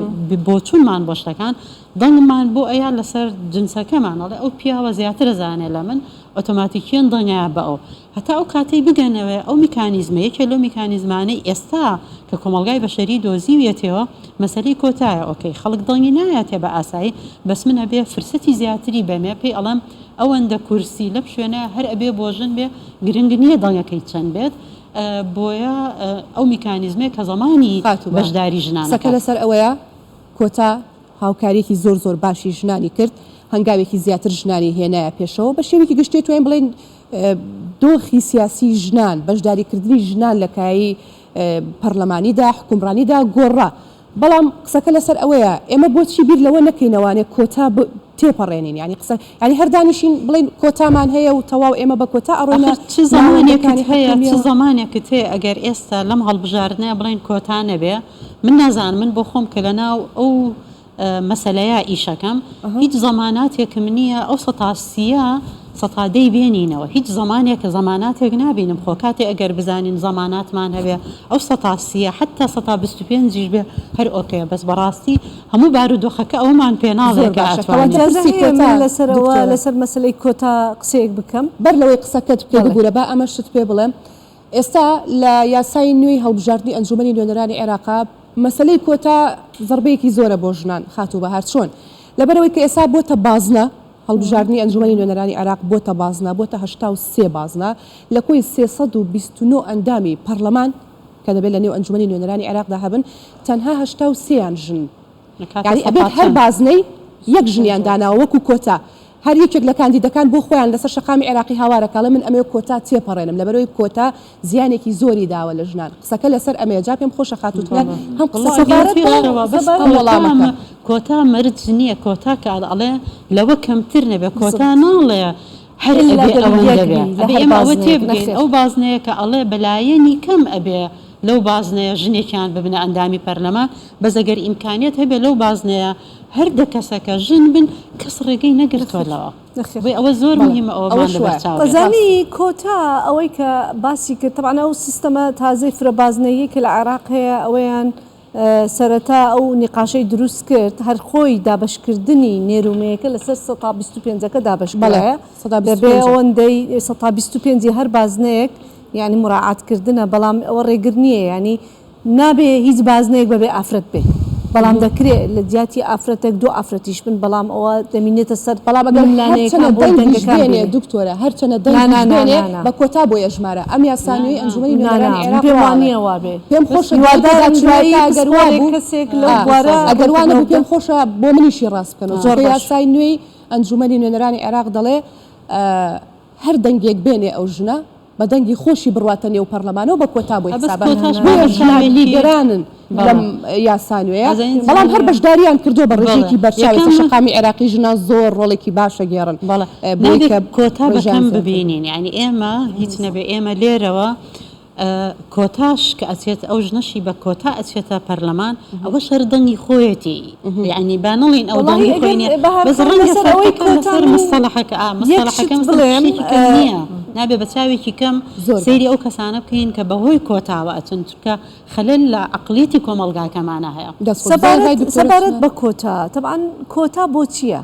بۆچونمان بۆ شتەکان دەنگمان بۆ ئەیا لەسەر جنسەکەمان ئەڵێ ئەو پیاوە زیاتر ئەزانێ لە من ئۆتۆماتیکیەن دەنگ ئەیا بە ئەو هەتا ئەو کاتەی بگەنەوێ ئەو میکانیزمە یەکێ لەو میکانیزمانەی ئێستا کە کۆمەڵگای بەشەری دۆزیویەتێوە مەسەلەی کۆتایە ئۆکەی خەڵک دەنگی نایاتێ بە ئاسایی بەس من ئەبێ فرسەتی زیاتری بەمێ پێی ئەڵێم ئەوەندە کورسی لەم شوێنە هەر ئەبێ بۆ ژن بێ گرنگ نییە دەنگەکەی چەند بێت بۆیە ئەو میکانیزمەیە کە زەمانی خاتوو بە بەشداری ژنان قسەکە ئەکات. لەسەر ئەوەیە کۆتا هاوکاریەکی زۆر زۆر باشی ژنانی کرد هەنگاوێکی زیاتر ژنانی هێنایە پێشەوە بە شێوەیەکی گشتی توانین بڵێین دۆخی سیاسی ژنان بەشداریکردنی ژنان لە کایەی پەرلەمانیدا حکومڕانیدا گۆڕا بەڵام قسەکە لەسەر ئەوەیە ئێمە بۆچی بیر لەوە نەکەینەوانێ کۆتا تێپەڕێنین یانی قسە یانی هەر دانیشین بڵێین کۆتامان هەیە و تەواو ئێمە بە کۆتا ئەڕۆینە ئاخر چ زەمانێکت ناوەندەکانی هەیە چ حکومیەوە. زەمانێکت هەیە ئەگەر ئێستا لەم هەڵبژاردنە بڵێین کۆتا نەبێ من نازانم من بۆ خۆم کە لەناو ئەو مەسەلەیە ئیشەکەم هیچ زەماناتێکم نییە ئەو سەتا سییە سەتا دەی بێنینەوە هیچ زەمانێک زەماناتێک نابینم خۆ کاتێ ئەگەر بزانین زەماناتمان هەبێ ئەو سەتا سییە حەتا سەتا 25 یش بێ هەر ئۆکەیە بەس بەڕاستی هەموو بارودۆخەکە ئەوەمان پێ ناڵێ زۆر کە باشە ئەتوانین. کەواتە ئیجازە پرسی هەیە کۆتا من لەسەر ئەوە دکتۆرە. لەسەر مەسەلەی کۆتا قسەیەک بکەم؟ بەر لەوەی قسەکەت بکەی بەڵێ. ببورە با ئەمە شت پێ بڵێم ئێستا لە یاسای نوێی هەڵبژاردنی ئەنجومەنی نوێنەرانی عێراقا مەسەلەی کۆتا زەڕبەیەکی زۆرە بۆ ژنان خاتوو بەهار چۆن؟ لەبەرئەوەی کە ئێستا بۆتە بازنە هەڵبژاردنی ئەنجومەنی نوێنەرانی عێراق بۆتە بازنە بۆتە 83 بازنە لە کۆی 329 ئەندامی پەڕلەمان کە دەبێت لە نێو ئەنجومەنی نوێنەرانی عێراقدا هەبن تەنها 83 یان ژنن نەکاتە یانی ئەبێت سەتا هەر چەند؟ بازنەی یەک ژنیان داناوە وەکو کۆتا هەر یەکێک لە کاندیدەکان بۆ خۆیان لەسەر شەقامی عێراقی هاوارەکە ئەڵێ من ئەمەوێ کۆتا تێپەڕێنم لەبەرئەوەی کۆتا زیانێکی زۆری داوە لە ژنان قسەکە لەسەر ئەمەیە جا پێم خۆشە خاتوو تلار هەم وەڵا قسەکە ئەگەر بکات و پێشەوە بەس هەم کۆتا وەڵامەکە. کۆتا مەرج نییە کۆتا کە ئەڵێ لەوە کەمتر نەبێ کۆتا بالضبط. ناڵێ هەر ئیلا ئەبێ دەبی ئەوەندە یەک بێ بی لە ئەبێ هەر ئێمە ئەوە بازنەیەک تێبگەین نەخێر. ئەو بازنەیە کە ئەڵێ بەلایەنی کەم ئەبێ لەو بازنەیە ژنێکیان ببنە ئەندامی پەرلەمان بەس ئەگەر ئیمکانیەت هەبێ لەو بازنەیە هەر دە کەسەکە ژن بن کەس ڕێگەی نەگرتووە نەخێر لەوە نەخێر. بۆیە ئەوە زۆر بەڵێ مهمە ئەوەمان ئەوەش لەبەر وایە چاو بێت. ئەزانی ڕاستە. کۆتا ئەوەی کە باسی کرد تەبعەن ئەو سیستەمە تازەی فرە بازنەییەی کە لە عێراق هەیە ئەوەیان سەرەتا ئەو نیقاشەی دروست کرد هەر خۆی دابەشکردنی نێر و مێیەکە لەسەر سەتا بیست و پێنجەکە دابەش بەڵێ کرایە سەدا بیست و دەبێ پێنجە. ئەوەندەی سەتا بیست و پێنجی هەر بازنەیەک. یانی موراعات کردنە بەڵام ئەوە ڕێگر نییە یانی نابێ هیچ بازنەیەک بەبێ ئافرەت بێ بەڵام دەکرێ لە جیاتی ئافرەتێک دوو ئافرەتیش بن بەڵام ئەوە دەمینێتە سەر بەڵام ئەگەر ململانێیەکان هەرچەنە بۆی دەنگیش دەنگەکان بێنێ بینێ دکتۆرە هەرچەنە نا دەنگیش نا نا بێنێ نا نا بە کۆتا بۆیە ژمارە ئەم یاسا نا نوێی نا ئەنجومەنی نا نا نوێنەرانی من عێراق پێم وا وا ئەڵێ نییە وابێ پێم خۆشە دوای هیوادارم دوایی پێداچوونەوەکە ئەگەر وا پسپۆڕێک بوو کەسێک لەو ئا بوارە ئەگەر وا ڕوونکردنەوە نەبوو بدە پێم خۆشە بۆ منیشی ڕاست بکەنەوە زۆر چونکە باش. یاسای نوێی ئەنجومەنی نوێنەرانی عێراق دەڵێ هەر دەنگێک بێنێ ئەو ژنە بە دەنگی خۆشی بڕواتە نێو پەرلەمانەوە بە کۆتا بۆی ئە بەس حسابە کۆتاش با بۆیە بە ژنان چاوێکی نیگەرانن بەڵێ لەم یاسا نوێیە ئەزانین بەڵام هەر چۆنە بەشداریان کردووە بە بەڵێ ڕێژەیەکی بەرچاو ئێستا یەکەم شەقامی عێراقی ژنان زۆر ڕۆڵێکی باش ئەگێڕن بەڵێ بۆی نابێ کە کۆتا بە ڕێژەیان کەم زیاتر بێت. ببینین یانی ئێمە هیچ نەبێ ئێمە لێرەوە کۆتاش کە ئەچێت ئەو ژنەشی بە کۆتا ئەچێتە پەرلەمان ئەوەش هەر دەنگی خۆیەتی یعنی با نەڵێین ئەو وەڵاهی دەنگی خۆی ئەگەر نییە بەهار بەس خان ڕەنگە لەسەر ئەوەی فەرقەکە کۆتا لەسەر من مستەڵەحەکە ئا یەک مستەڵەحەکە شت مەسەلەن بڵێم شتێکی کەم نییە نابێ بە چاوێکی کەم زۆر سەیری باش. ئەو کەسانە بکەین کە بەهۆی کۆتاوە ئەچن چونکە خەلەل لە عەقڵیەتی کۆمەڵگاکەمانا هەیە. دەست خۆش. زۆر سەبارەت بای دکتۆرە سەبارەت چنار. بە کۆتا تەبعەن کۆتا بۆ چییە؟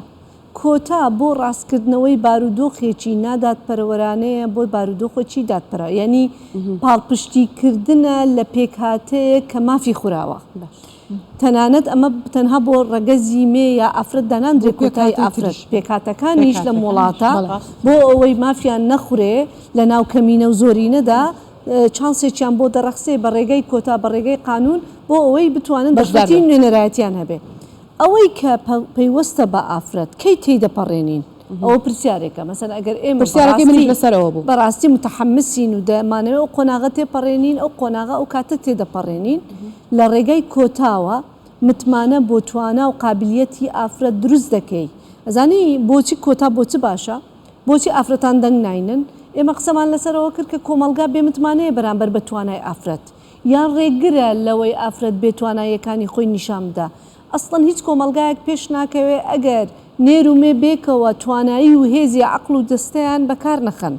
کۆتا بۆ ڕاستکردنەوەی بارودۆخێکی نادادپەروەرانەیە بۆ بارودۆخێکی دادپەرا یانی پاڵپشتی کردنە لە پێکهاتەیەک کە مافی خوراوە تەنانەت ئەمە تەنها بۆ ڕەگەزی مێ یا ئافرەت داناندرێ کۆتای ئافرەت پێکهاتەکانیش لەم وڵاتە بۆ ئەوەی مافیان نەخورێ لە ناو کەمینە و زۆرینەدا چانسێکیان بۆ دەڕەخسێ بە ڕێگەی کۆتا بە ڕێگەی قانون بۆ ئەوەی بتوانن دەرفەتی نوێنەرایەتیان هەبێ. ئەوەی کە پەیوەستە بە ئافرەت کەی تێیدەپەڕێنین؟ ئەوە پرسیارێکە. مەسەلەن ئەگەر ئێمە پرسیارەکەی منیش لەسەر ئەوە بوو. بەڕاستی متحمسین و دەمانەوێ ئەو قۆناغە تێپەڕێنین، ئەو قۆناغە ئەو کاتە تێدەپەڕێنین لە ڕێگای کۆتاوە متمانە بۆ توانا و قابیلیەتی ئافرەت دروست دەکەی. ئەزانی بۆچی کۆتا بۆ چ باشە؟ بۆچی ئافرەتان دەنگ ناینن؟ ئێمە قسەمان لەسەر ئەوە کرد کە کۆمەڵگا بێ متمانەیە بەرامبەر بە توانای ئافرەت. یان ڕێگرە لەوەی ئافرەت بێ تواناییەکانی خۆی نیشان بدا. ئەسڵەن هیچ کۆمەڵگایەک پێش ناکەوێ ئەگەر نێر و مێ بێکەوە توانایی و هێزی عەقڵ و جەستەیان بەکار نەخەن.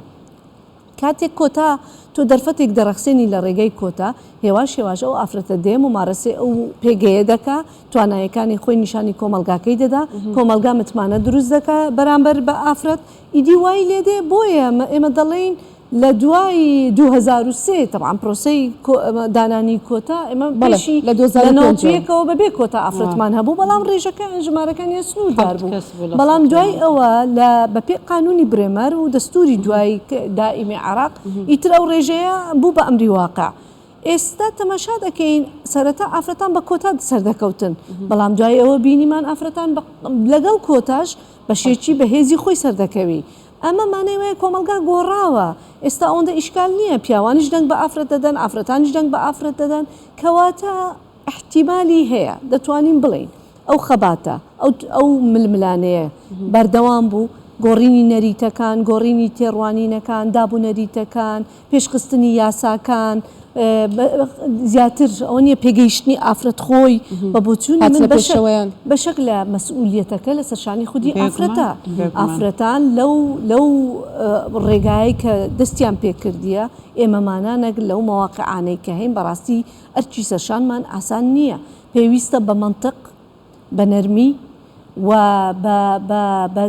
کاتێک کۆتا تۆ دەرفەتێک دەڕەخسێنی لە ڕێگەی کۆتا، هێواش هێواش ئەو ئافرەتە دێ مومارەسەی ئەو پێگەیە دەکا، تواناییەکانی خۆی نیشانی کۆمەڵگاکەی دەدا، کۆمەڵگا متمانە دروست دەکا بەرامبەر بە ئافرەت، ئیدی وای لێدێ، بۆیە ئێمە دەڵێین لە دوای 2003 تەبعەن پرۆسەی دانانی کۆتا ئێمە بەڵێ پێشی لە لە 2005 ەوە. 91ەوە بەبێ کۆتا ئافرەتمان هەبوو بەڵام ڕێژەکەیان ژمارەکانیان سنووردار حەوت بوو کەس بوو لە بەڵام سەد دوای و ئەوە لە بەپێی قانوونی برێمەر و دەستووری دوای دائیمی عێراق ئیتر ئەو ڕێژەیە بوو بە ئەمری واقع ئێستا تەماشا دەکەین سەرەتا ئافرەتان بە کۆتا سەردەکەوتن بەڵام دوای ئەوە بینیمان ئافرەتان لەگەڵ کۆتاش بەشێکی بەهێزی خۆی سەردەکەوی ئەمە مانای وایە کۆمەڵگا گۆڕاوە، ئێستا ئەوەندە ئیشکال نییە، پیاوانیش دەنگ بە ئافرەت دەدەن، ئافرەتانیش دەنگ بە ئافرەت دەدەن، کەواتە ئیحتیمالی هەیە دەتوانین بڵێین ئەو خەباتە، ئەو ئەو ململانێیە بەردەوام بوو، گۆڕینی نەریتەکان، گۆڕینی تێڕوانینەکان، دابونەریتەکان، پێشخستنی یاساکان، زیاتر ئەوە نییە پێگەیشتنی ئافرەت خۆی بە بۆچوونی من هاتنە بەشەک پێشەوەیان. بەشەک لە مەسئولیەتەکە لەسەر شانی خودی بێگومان ئافرەتە بێگومان. ئافرەتان لەو لەو ڕێگایەی کە دەستیان پێکردیە ئێمەمانانەک لەو مەواقعانەی کە هەین بەڕاستی ئەرکی سەرشانمان ئاسان نییە پێویستە بە مەنتق بە نەرمی و بە بە بە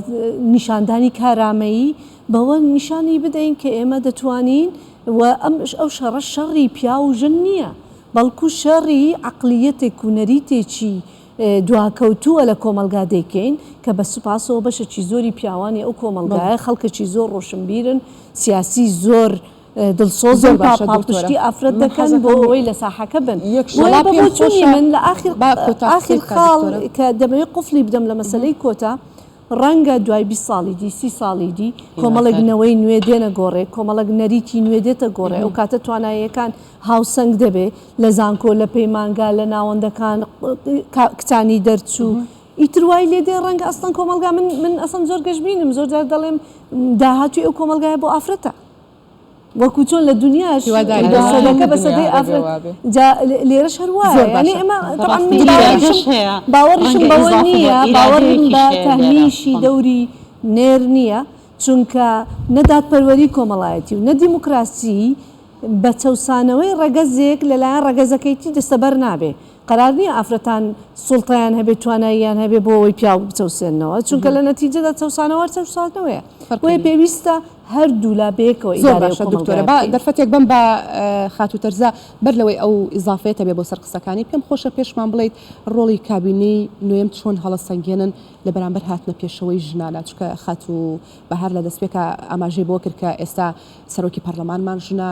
نیشاندانی کارامەیی بەوە نیشانی بدەین کە ئێمە دەتوانین و ئەم ئەو شەڕە شەڕی پیاو و ژن نییە بەڵکو شەڕی عەقڵیەتێک و نەریتێکی دواکەوتووە لە کۆمەڵگا دەیکەین کە بە سوپاسەوە بەشێکی زۆری پیاوانی ئەو کۆمەڵگایە خەڵکێکی زۆر ڕۆشنبیرن سیاسی زۆر دڵسۆزن زۆر باشە دکتۆرە پاڵپشتی ئافرەت من دەکەن بۆ حەزەکەم ئەوەی لە ساحەکە بن یەک شت بۆیە وەڵا بە پێم بۆچوونی خۆشە من لە ئاخر با کۆتا قسەی ئاخر بکات خاڵ دکتۆرە. کە دەمەوێت قفڵی بدەم لە مەسەلەی کۆتا ڕەنگە دوای 20 ساڵی دی 30 ساڵی دی کۆمەڵێک هیوادارم. نەوەی نوێ دێنە گۆڕێ کۆمەڵێک نەریتی نوێ دێتە گۆڕێ ئەو کاتە تواناییەکان هاوسەنگ دەبێ لە زانکۆ لە پەیمانگا لە ناوەندەکان کچانی دەرچوو ئیتر وای لێ دێ ڕەنگە ئەسڵەن کۆمەڵگا من من ئەسڵەن زۆر گەشبینم زۆر جار دەڵێم داهاتووی ئەو کۆمەڵگایە بۆ ئافرەتە وەکو چۆن لە دنیاش هیوادارین بە وابێ. سەدەکە بە دنیا سەدەی دەبێ ئافرەت وابێ. جا لێرەش هەر وایە زۆر یانی باشە. ئێمە تەبعەن بەڕاستی من ئیرادەش باوەڕیشم هەیە باوەڕیشم ڕەنگە بەوە ئیزافە بۆ نییە باوەڕم ئیرادەیەکیش بە هەیە لێرە تەهمیشی خۆم. دەوری نێر نییە چونکە نە دادپەروەری کۆمەڵایەتی و نە دیموکراسی بە چەوسانەوەی ڕەگەزێک لەلایەن ڕەگەزەکەیتی دەستەبەر نابێ قەرار نییە ئافرەتان سوڵتەیان هەبێ تواناییان هەبێ بۆ ئەوەی پیاو بچەوسێننەوە چونکە لە نەتیجەدا چەوسانەوە هەر چەوسانەوەیە فەرقی بۆیە نییە. پێویستە هەردوولا بەیەکەوە زۆر ئیدارەی ئەو باشە دکتۆرە کۆمەڵگایە با بکەین. دەرفەتێک بەم بە خاتوو تەرزە بەر لەوەی ئەو ئیزافەیەتە بێ بۆ سەر قسەکانی پێم خۆشە پێشمان بڵێیت ڕۆڵی کابینەی نۆیەم چۆن هەڵەسەنگێنن لە بەرامبەر هاتنە پێشەوەی ژنانە چونکە خاتوو بەهار لە دەستپێکا ئاماژەی بەوە کرد کە ئێستا سەرۆکی پەڕلەمانمان ژنە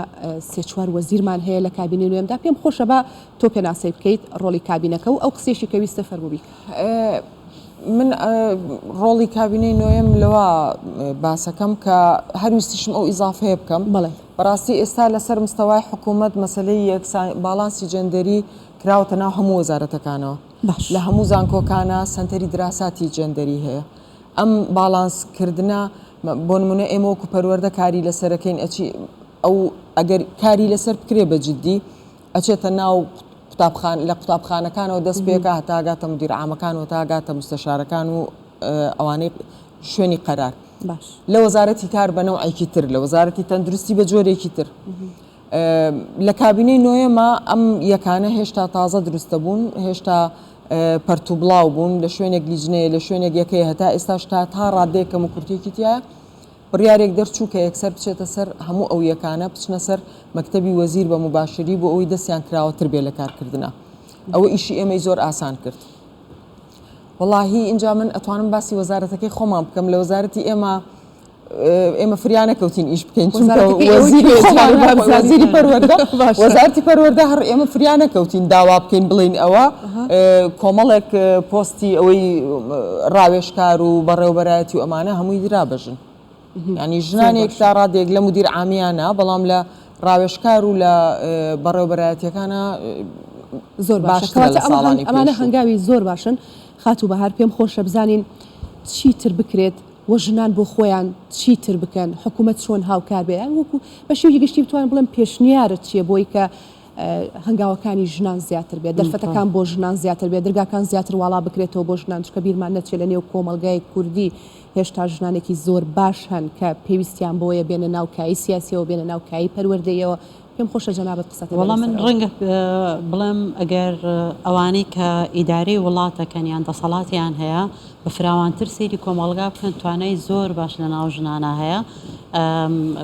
سێ چوار وەزیرمان هەیە لە کابینەی نۆیەمدا پێم خۆشە با تۆ پێناسەی بکەیت ڕۆڵی کابینەکە و ئەو قسەیەشی کە ویستە فەرموو بیکە. من ڕۆڵی کابینەی نۆیەم لەوە باسەکەم کە هەر ویستیشم ئەو ئیزافەیە بکەم. بەڵێ. بەڕاستی ئێستا لەسەر مستەوای حکوومەت مەسەلەی یەکسان باڵانسی جێندەری کراوەتە ناو هەموو وەزارەتەکانەوە. باش. لە هەموو زانکۆکانا سەنتەری دراساتی جێندەری هەیە. ئەم باڵانس کردنە بۆ نموونە ئێمە وەکوو پەروەردە کاری لەسەرەکەین ئەچی ئەو ئەگەر کاری لەسەر بکرێ بە جدی ئەچێتە ناو قوتابخان لە قوتابخانەکانەوە دەست پێکا هەتا ئەگاتە مدیر عامەکان و هەتا ئەگاتە مستەشارەکان و ئەوانەی شوێنی قەرار باش لە وەزارەتی کار بە نەوعێکی تر لە وەزارەتی تەندروستی بە جۆرێکی تر لە کابینەی نۆیەما ئەم یەکانە هێشتا تازە دروستە بوون هێشتا پەرتوبڵاو بوون لە شوێنێک لیجنەیە لە شوێنێک یەکەیە هەتا ئێستاش تا تا ڕادەیەک کەم و کورتێکی تایە بڕیارێک دەرچوو کە یەکسەر بچێتە سەر هەموو ئەو یەکانە بچنە سەر مەکتەبی وەزیر بە موباشری بۆ ئەوەی دەستیان کراوەتر بێ لە کارکردنا. ئەوە ئیشی ئێمەی زۆر ئاسان کرد. وەڵاهی ئینجا من ئەتوانم باسی وەزارەتەکەی خۆمان بکەم لە وەزارەتی ئێمە ئێمە فریا نەکەوتین ئیش بکەین چونکە وەزیری وەزیری پەروەردە وەزارەتی پەروەردە هەر ئێمە فریا نەکەوتین داوا بکەین بڵێین ئەوە کۆمەڵێک پۆستی ئەوەی ڕاوێژکار و بەڕێوبەرایەتی و ئەمانە هەمووی درا بە ژن ینی ژنانێک تا ڕادێک لە مدیر عامیانە بەڵام لە ڕاوێژکار و لە بەڕێوبەرایەتیەکانە زۆر باشە کەواتە ئەمانە هەنگاوی زۆر باشن خاتوو بەهار پێم خۆشە بزانین چیتر بکرێت و ژنان بۆ خۆیان چیتر بکەن حکوومەت چۆن هاوکار بێ یان وەکو بە شێوەیەکی گشتی بتوانم بڵێم پێشنیارت چییە بۆی کە هەنگاوەکانی ژنان زیاتر بێت دەرفەتەکان بۆ ژنان زیاتر بێت دەرگاکان زیاتر واڵا بکرێتەوە بۆ ژنان چونکە بیرمان نەچێت لە نێو کۆمەڵگای کوردی هێشتا ژنانێکی زۆر باش هەن کە پێویستیان بۆیە بێنە ناو کایی سیاسیەوە بێنە ناو کایی پەروەردەیەوە پێم خۆشە جەنابت قسەتە بێ وەڵا من لەسەر ئەوە. ڕەنگە بڵێم ئەگەر ئەوانەی کە ئیدارەی وڵاتەکەن یان دەسەڵاتیان هەیە بە فراوانتر سەیری کۆمەڵگا بکەن توانای زۆر باش لە ناو ژنانا هەیە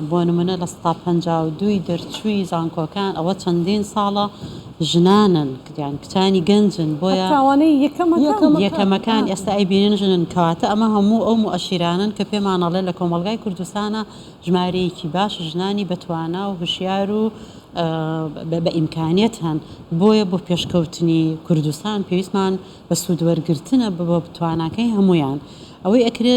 بۆ نمونە 52% ی دەرچووی زانکۆکان ئەوە چەندین ساڵە ژنانن یان کچانی گەنجن بۆیە حەتا ئەوانەی یەکەمەکان یەکەمەکان ئێستا ئەیبینن ژنن کەواتە ئەمە هەموو ئەو موئەشیرانەن کە پێمان ئەڵێ لە کۆمەڵگای کوردستانا ژمارەیەکی باش ژنانی بەتوانا و هوشیار و بە ئیمکانیەت هەن بۆیە بۆ پێشکەوتنی کوردستان پێویستمان بە سوود وەرگرتنە بۆ تواناکەی هەموویان ئەوەی ئەکرێ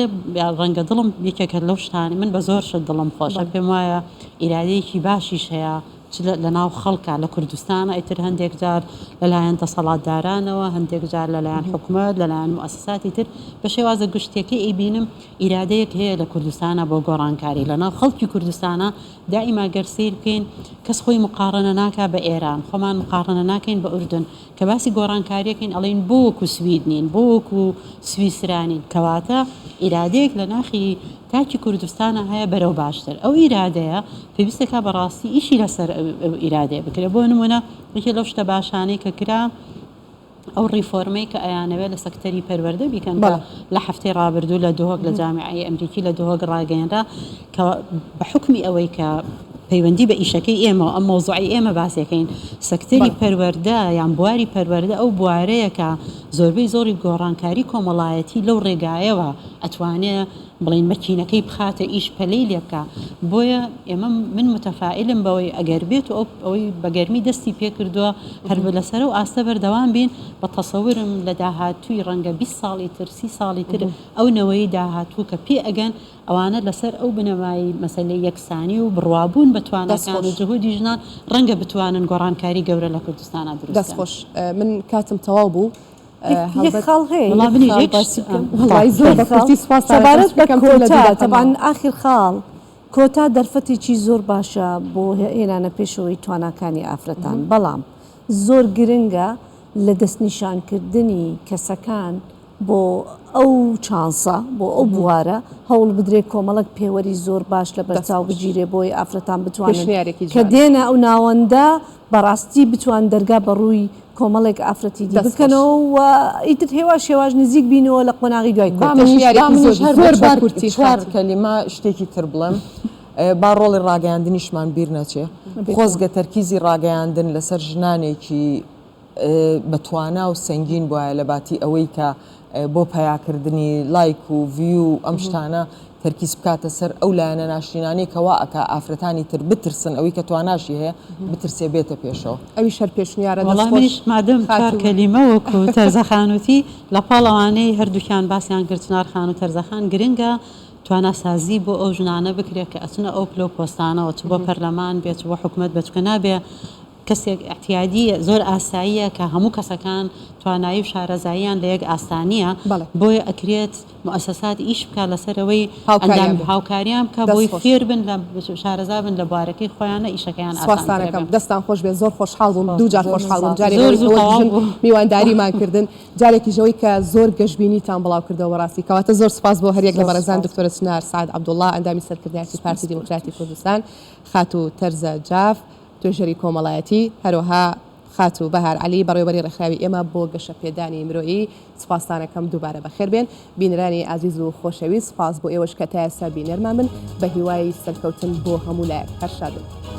ڕەنگە دڵم یەکێکە لەو شتانەی من بە زۆر شت دڵم خۆشە پێم وایە ئیرادەیەکی باشیش هەیە چ لە ناو خەڵکا لە کوردستان ئیتر هەندێک جار لەلایەن دەسەڵاتدارانەوە هەندێک جار لەلایەن حکومەت لەلایەن موئەسەساتی تر بە شێوازە گشتیەکەی ئەیبینم ئیرادەیەک هەیە لە کوردستانا بۆ گۆڕانکاری لە ناو خەڵکی کوردستانا دائیما گەر سەیر بکەین کەس خۆی مقاڕەنە ناکا بە ئێران خۆمان مقاڕەنە ناکەین بە ئوردن کە باسی گۆڕانکاریەکەین ئەڵێین بۆ وەکو سوید نین بۆ وەکو سویسرا نین کەواتە ئیرادەیەک لە ناخی تاکی کوردستانا هەیە بەرەو باشتر ئەو ئیرادەیە پێویستەکا بەڕاستی ئیشی لەسەر ئەو ئیرادەیە بکرێت بۆ نمونە یەکێ لەو شتە باشانەی کە کرا ئەو ڕیفۆرمەی کە ئەیانەوێت لە سەکتەری پەروەردە بیکەن کە لە هەفتەی ڕابردوو لە دهۆک لە جامیعەی ئەمریکی لە دهۆک ڕاگەیەنرا کە بە حوکمی ئەوەی کە پەیوەندی بە ئیشەکەی ئێمەوە ئەم مەوزوعەی ئێمە باسیەکەین سەکتەری پەروەردە یان بواری پەروەردە ئەو بوارەیە کە زۆربەی زۆری گۆڕانکاری کۆمەڵایەتی لەو ڕێگایەوە ئەتوانێ بڵێین مەکینەکەی بخاتە ئیش پەلەی لێ بکا بۆیە ئێمە من متەفائیلم بەوەی ئەگەر بێت و ئەو ئەوەی بە گەرمی دەستی پێ کردووە هەر لەسەر ئەو ئاستە بەردەوام بین بە تەسەورم لە داهاتووی ڕەنگە 20 ساڵی تر 30 ساڵی تر ئەو نەوەی داهاتوو کە پێ ئەگەن ئەوانە لەسەر ئەو بنەمای مەسەلەی یەکسانی و بڕوابوون بە دەست تواناکان و خۆش. جهودی ژنان ڕەنگە بتوانن گۆڕانکاری گەورە لە کوردستانا دروست دەست کەن. خۆش من کاتم تەواو بوو یەک هەڵبەت خاڵ هەیە وەڵا یەک منیش خاڵ یەک باسی بکەم وەڵای زۆر یەک بە خاڵ کورتی سوپاستان ئەکەم سەبارەت چونکە بە کەمتر لە دوو کۆتا دەقە تەبعەن ماوە. ئاخیر خاڵ کۆتا دەرفەتێکی زۆر باشە بۆ هێنانە پێشەوەی تواناکانی ئافرەتان بەڵام زۆر گرنگە لە دەستنیشانکردنی کەسەکان بۆ ئەو چانسە بۆ ئەو بوارە هەوڵ بدرێت کۆمەڵک پێوەری زۆر باش لە دەست بەرچاو خۆش. بگیرێ بۆی ئافرەتان بتوانن پێشنیارێکی کە جوانە. دێنە ئەو ناوەندە بەڕاستی بتوان دەرگا بەڕووی کۆمەڵێک ئافرەتی دی دەست خۆش. بکەنەوە و ئیتر هێواش هێواش نزیک بینەوە لە قۆناغی دوای با کۆتا. منیش با پێشنیارێکی منیش زۆر هەر بە زۆر بە چوار کورتی چوار خاتوو. کەلیمە شتێکی تر بڵێم. با ڕۆڵی ڕاگەیاندنیشمان بیر نەچێ. خۆزگە تەرکیزی ڕاگەیاندن لەسەر ژنانێکی بە توانا و سەنگین بوایە لە باتی ئەوەی کە بۆ پەیاکردنی لایک و ڤیو و ئەم شتانە تەرکیز بکاتە سەر ئەو لایەنە ناشرینانەی کە وا ئەکا ئافرەتانی تر بترسن ئەوەی کە تواناشی هەیە بترسێ بێتە پێشەوە. ئەویش هەر پێشنیارە دەست وەڵا خۆش منیش مادەم چوار خاتوو. کەلیمە وەکو تەرزە خان وتی لە پاڵ ئەوانەی هەردووکیان باسیان کرد چنار خان و تەرزە خان گرنگە تواناسازی بۆ ئەو ژنانە بکرێت کە ئەچنە ئەو پلە و پۆستانەوە چ بۆ پەرلەمان بێ چ بۆ حکومەت بێ چونکە نابێ کەسێک ئیعتیادییە، زۆر ئاساییە کە هەموو کەسەکان توانایی و شارەزاییان لە یەک ئاستا نییە، بۆیە ئەکرێت موئەسەسات ئیش بکات لەسەر ئەوەی ئەندام هاوکاریان بکات بۆی فێر بن لە شارەزا بن لە بوارەکەی خۆیانە ئیشەکەیان ئاسانتر سوپاستان ئەکەم دەستان خۆش بێت زۆر خۆشحاڵ بووم دووجار خۆشحاڵ بووم جارێک ئەوەی کە وەک ژن میوانداریمان کردن جارێکیش ئەوەی کە زۆر گەشبینیتان بڵاو کردەوە بەڕاستی کەواتە زۆر سوپاس بۆ هەریەک لە بەڕێزان دکتۆرە چنار سەعد عەبدوڵڵا ئەندامی سەرکردایەتی پارتی دیموکراتی کوردستان خاتوو تەرزە جاف توێژەری کۆمەڵایەتی، هەروەها خاتوو بەهار عەلی، بەڕێوەبەری ڕێکخراوی ئێمە بۆ گەشەپێدانی مرۆیی، سوپاستانەکەم دووبارە بەخێر بێن. بینەرانی ئازیز و خۆشەویست، سوپاس بۆ ئێوەش کە تا ئێستا بینەرمان بن، بە هیوای سەرکەوتن بۆ هەموو لایەک. هەر شاد بن.